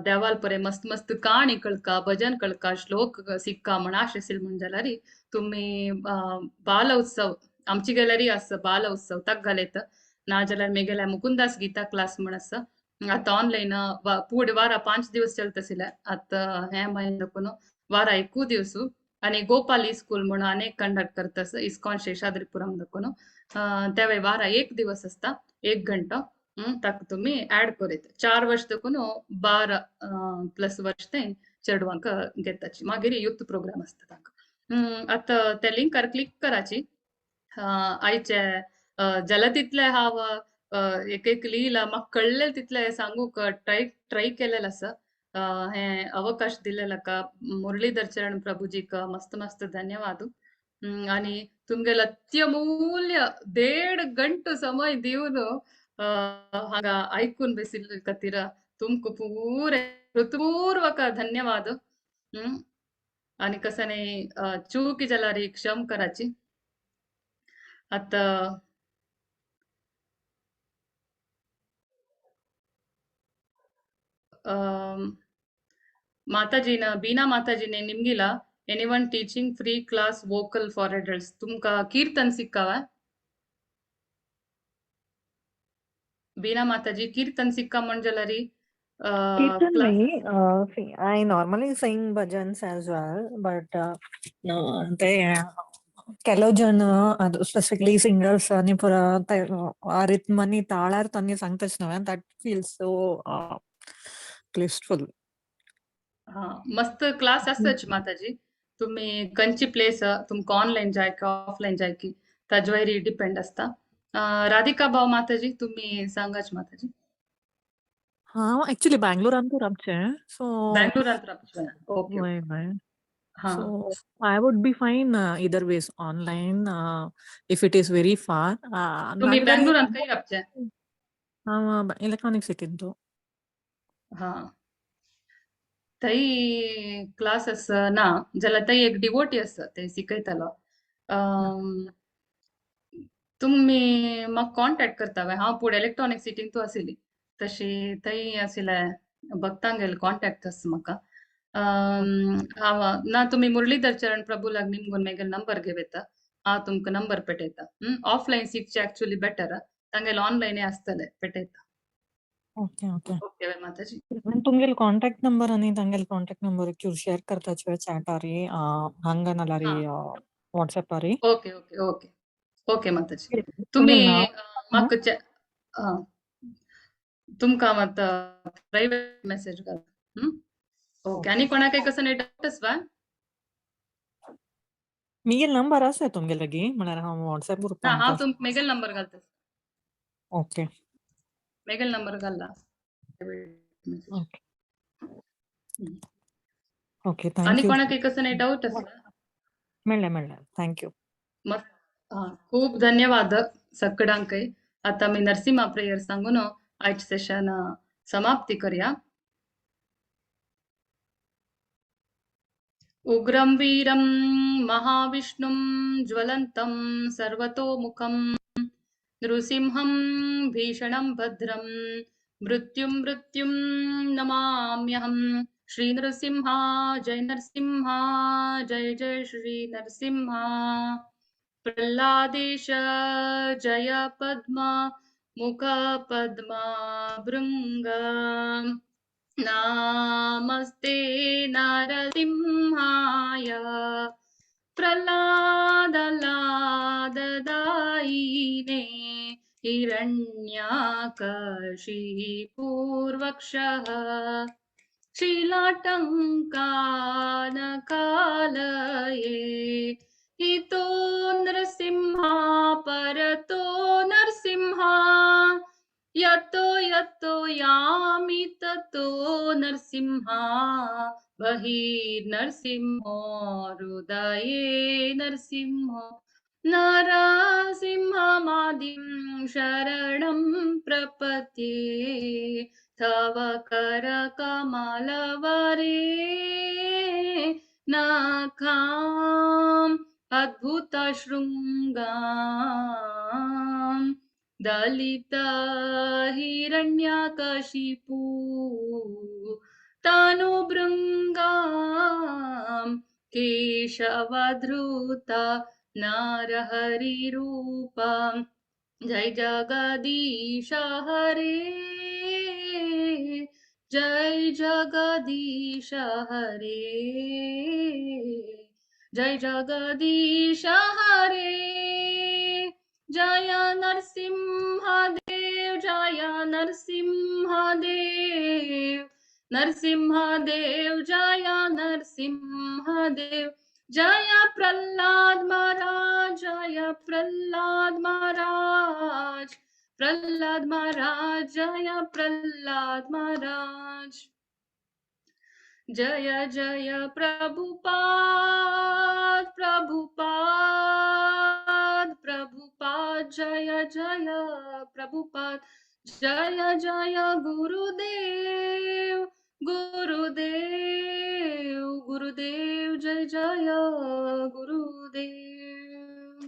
देवाल परे मस्त मस्त काणी कळका, भजन कळका, श्लोक सिक्का म्हण आश आशिल्ली म्हण जाल्यार तुमी बाल उत्सव आमची गॅलरी आसा, बाल उत्सव ताका घालयता. नाजाल्यार मेगेल्या मुकुंदास गीता क्लास म्हण आसा, आतां ऑनलायन पूड वारा 5 दिवस चलता आशिल्ले. आतां हे म्हयन्याकून वारा 1 दिवस. आनी गोपाल स्कूल म्हणून अनेक कंडक्ट करता इस्कॉन शेषाद्रीपुरम दाखोवन, तेवे वारा 1 दिवस आसता, 1 घंटो. ताका तुमी ऍड करीत 4 वर्ष देखून 12+ वर्ष ते चेडवांक घेताची. मागीर युथ प्रोग्राम आसता तांकां. आतां त्या लिंकार क्लिक कराची. आयचे जाल्यार तितले हांव एक एक लिहिला म्हाका कळ्ळें तितले सांगूंक ट्राय केलेलें आसा. हे अवकाश दिलेला का मुरलीधर चरण प्रभुजीक मस्त मस्त धन्यवाद. आणि तुमगेले अत्यमूल्य 1.5 गंटो समय दिवन हांगा आयकून बसिल्ले खातीर तुमकां पुरे हृत्पूर्वक धन्यवाद. आणि कसं नाही चूक जाल्यार क्षम कराची. आतां माताजीन बीना माताजीने निमगिला anyone teaching free class vocal for adults, तुमका कीर्तन सिक्कावा बीना माताजी? कीर्तन सिक्का म्हण जाल्यार Kirtan nahi. See, I normally sing bhajans as well, but no, they ಕೆಲವು ಜನ ಅದು ಸ್ಪೆಸಿಫಿಕ್ಲಿ ಸಿಂಗರ್ಸ್ आणि ಪುರ ಆ ರಿಥಮ್ आणि ತಾಳಾर त्यांनी सांगताच नव्हे, that feels so blissful. हा मस्त क्लास आसच माताजी. तुम्ही कंची प्लेस तुमकां ऑनलायन जाय की ऑफलायन जाय की ताजे वयर डिपेंड आसता. राधिका भाव माताजी तुम्ही सांगाच माताजी. हांव एक्चुअली बँगलोरांतूच राबचें, सो बँगलोरांत राबचें. ओके. वय वय. हा So I would be fine either ways, online if it is very far. तुम्ही नाजाल्यार बँगलोरांत खंय राबचें? हांव इलेक्ट्रॉनिक सिटींत. हा थंय क्लास ना जाल्यार थंय एक डिवोटी आसा ते शिकयतालो. तुमी म्हाका कॉन्टेक्ट करता व्हय? हांव फुडें इलेक्ट्रॉनिक सिटींतू आशिल्ली, तशी थंय आशिल्ले भक्तांगेले कॉन्टेक्ट आसा म्हाका. हांव ना तुमी मुरलीधर चरण प्रभुलाक निमगून मेगेलो नंबर घेवयता, हांव तुमकां नंबर पेटयता. ऑफलायन शिकचे एक्चुअली बेटर, तांगेले ऑनलायन आसतले पेटयता. Okay okay. ओके व्हय माताजी. तुमगेलो कॉन्टॅक्ट नंबर आनी तांगेलो कॉन्टॅक्ट नंबर चूर शेअर करताचे चॅटारी हांगा नाल्यार व्हॉट्सएपारी. ओके ओके ओके ओके माताजी. तुमी तुमगेलें नांव? म्हाका तुमकां मात प्रायवेट मेसेज घाल. ओके. आनी कोणाकय कसो डावट आसवा? मिगेल नंबर आसा तुमगे लागीं, म्हळ्यार हांव व्हॉट्सएप ना ग्रुपांत हांव तुमकां मेगेल नंबर घालता. ओके मेगेल नंबर घालला. ओके ओके आनी thank you. कोणाकय कसो डावट आसला? मेळ्ळें मेळ्ळें, thank you. मस्त. खूप धन्यवाद सगळ्यांकय. आता मी नरसिंहा प्रेयर सांगून आयचे सेशन समाप्ती करूया. उग्रं वीरं महाविष्णुं ज्वलन्तं सर्वतोमुखं नृसिंहं भीषणं भद्रं मृत्युं मृत्युं नमाम्यहं। श्री नृसिंहा जय नरसिंहा जय जय श्री नरसिंहा। प्रह्लादेश जय पद्मा मुख पद्मा भृंग। नमस्ते नरसिंहाय प्रह्लादलाददायिने हिरण्याकशिपूर्वक्षः शिलाटङ्कानकालये हितो नृसिंहा परतो नरसिंहा यतो यतो यामि ततो नरसिंहा बहिर्नरसिंहो हृदये नरसिंहो नरसिंहमादिं शरणं प्रपद्ये तव करकमलवरे नखाम् अद्भुतशृङ्गां दलित हिरण्यकशिपु तनुभृङ्गां केशवधृत नरहरिरूपं जय जगदीश हरे जय जगदीश हरे जय जगदीश हरे। जय नरसिंह देव जय नरसिंह देव नरसिंह देव जय नरसिंह देव जय प्रहलाद महाराज जय प्रहलाद महाराज प्रहलाद महाराज जय प्रहलाद महाराज। जय जय प्रभुपाद प्रभुपाद प्रभुपाद जय जय प्रभुपाद जय जय गुरुदेव गुरुदेव गुरुदेव जय जय गुरुदेव।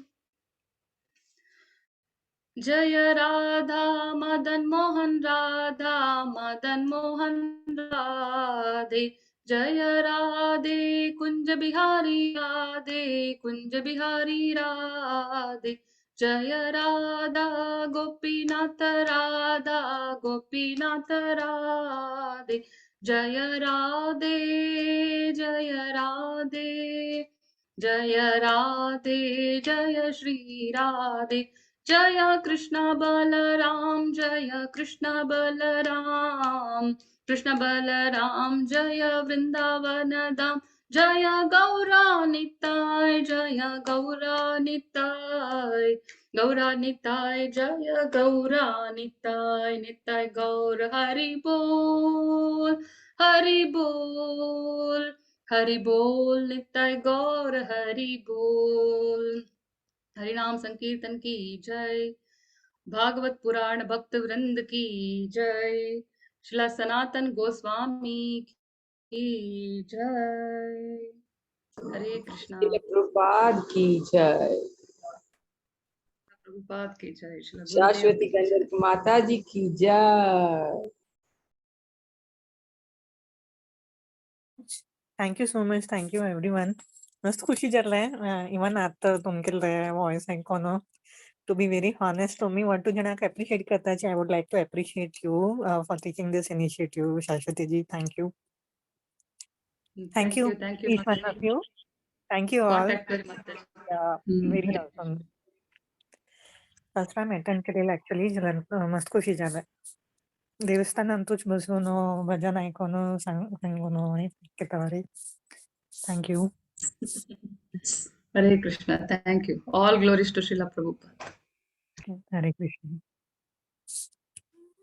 जय राधा मदन मोहन राधा मदन मोहन राधे जय राधे कुंज बिहारी राधे कुंज बिहारी राधे जय राधा गोपीनाथ राधा गोपीनाथ राधे जय राधे जय राधे जय राधे जय श्री राधे जय कृष्ण बलराम जय कृष्ण बलराम कृष्ण बलराम जय वृंदावन धाम जय गौरानिताय जय गौरानिताय गौरानिताय जय गौरानिताय निताय गौर हरि बोल हरि बोल हरि बोल निताय गौर हरि बोल। हरिनाम संकीर्तन की जय, भागवत पुराण भक्त वृंद की जय, श्रीला सनातन गोस्वामी की जय। हरे कृष्णा। प्रभुपाद की जय। प्रभुपाद की जय। शाश्वती गंधर्व माता जी की जय। Thank you so much, thank you everyone. मस्त खुशी जालें इवन आतां तुमगेले वॉयस आयकोन। टू बी वेरी हॉनेस्ट, तुमी वन टू जणांक एप्रिशिएट करताची। I would like to appreciate you for taking this initiative Shashwati ji. Thank you, thank you thank you each one of you, thank you all. Very awesome. First time attend केलेलं actually, मस्त खुशी जालें। देवस्थानांतूच बसून भजन आयकोन सांगून केतावारी। Thank you. Hare Krishna, thank you. All glories to Srila Prabhupada. Hare Krishna.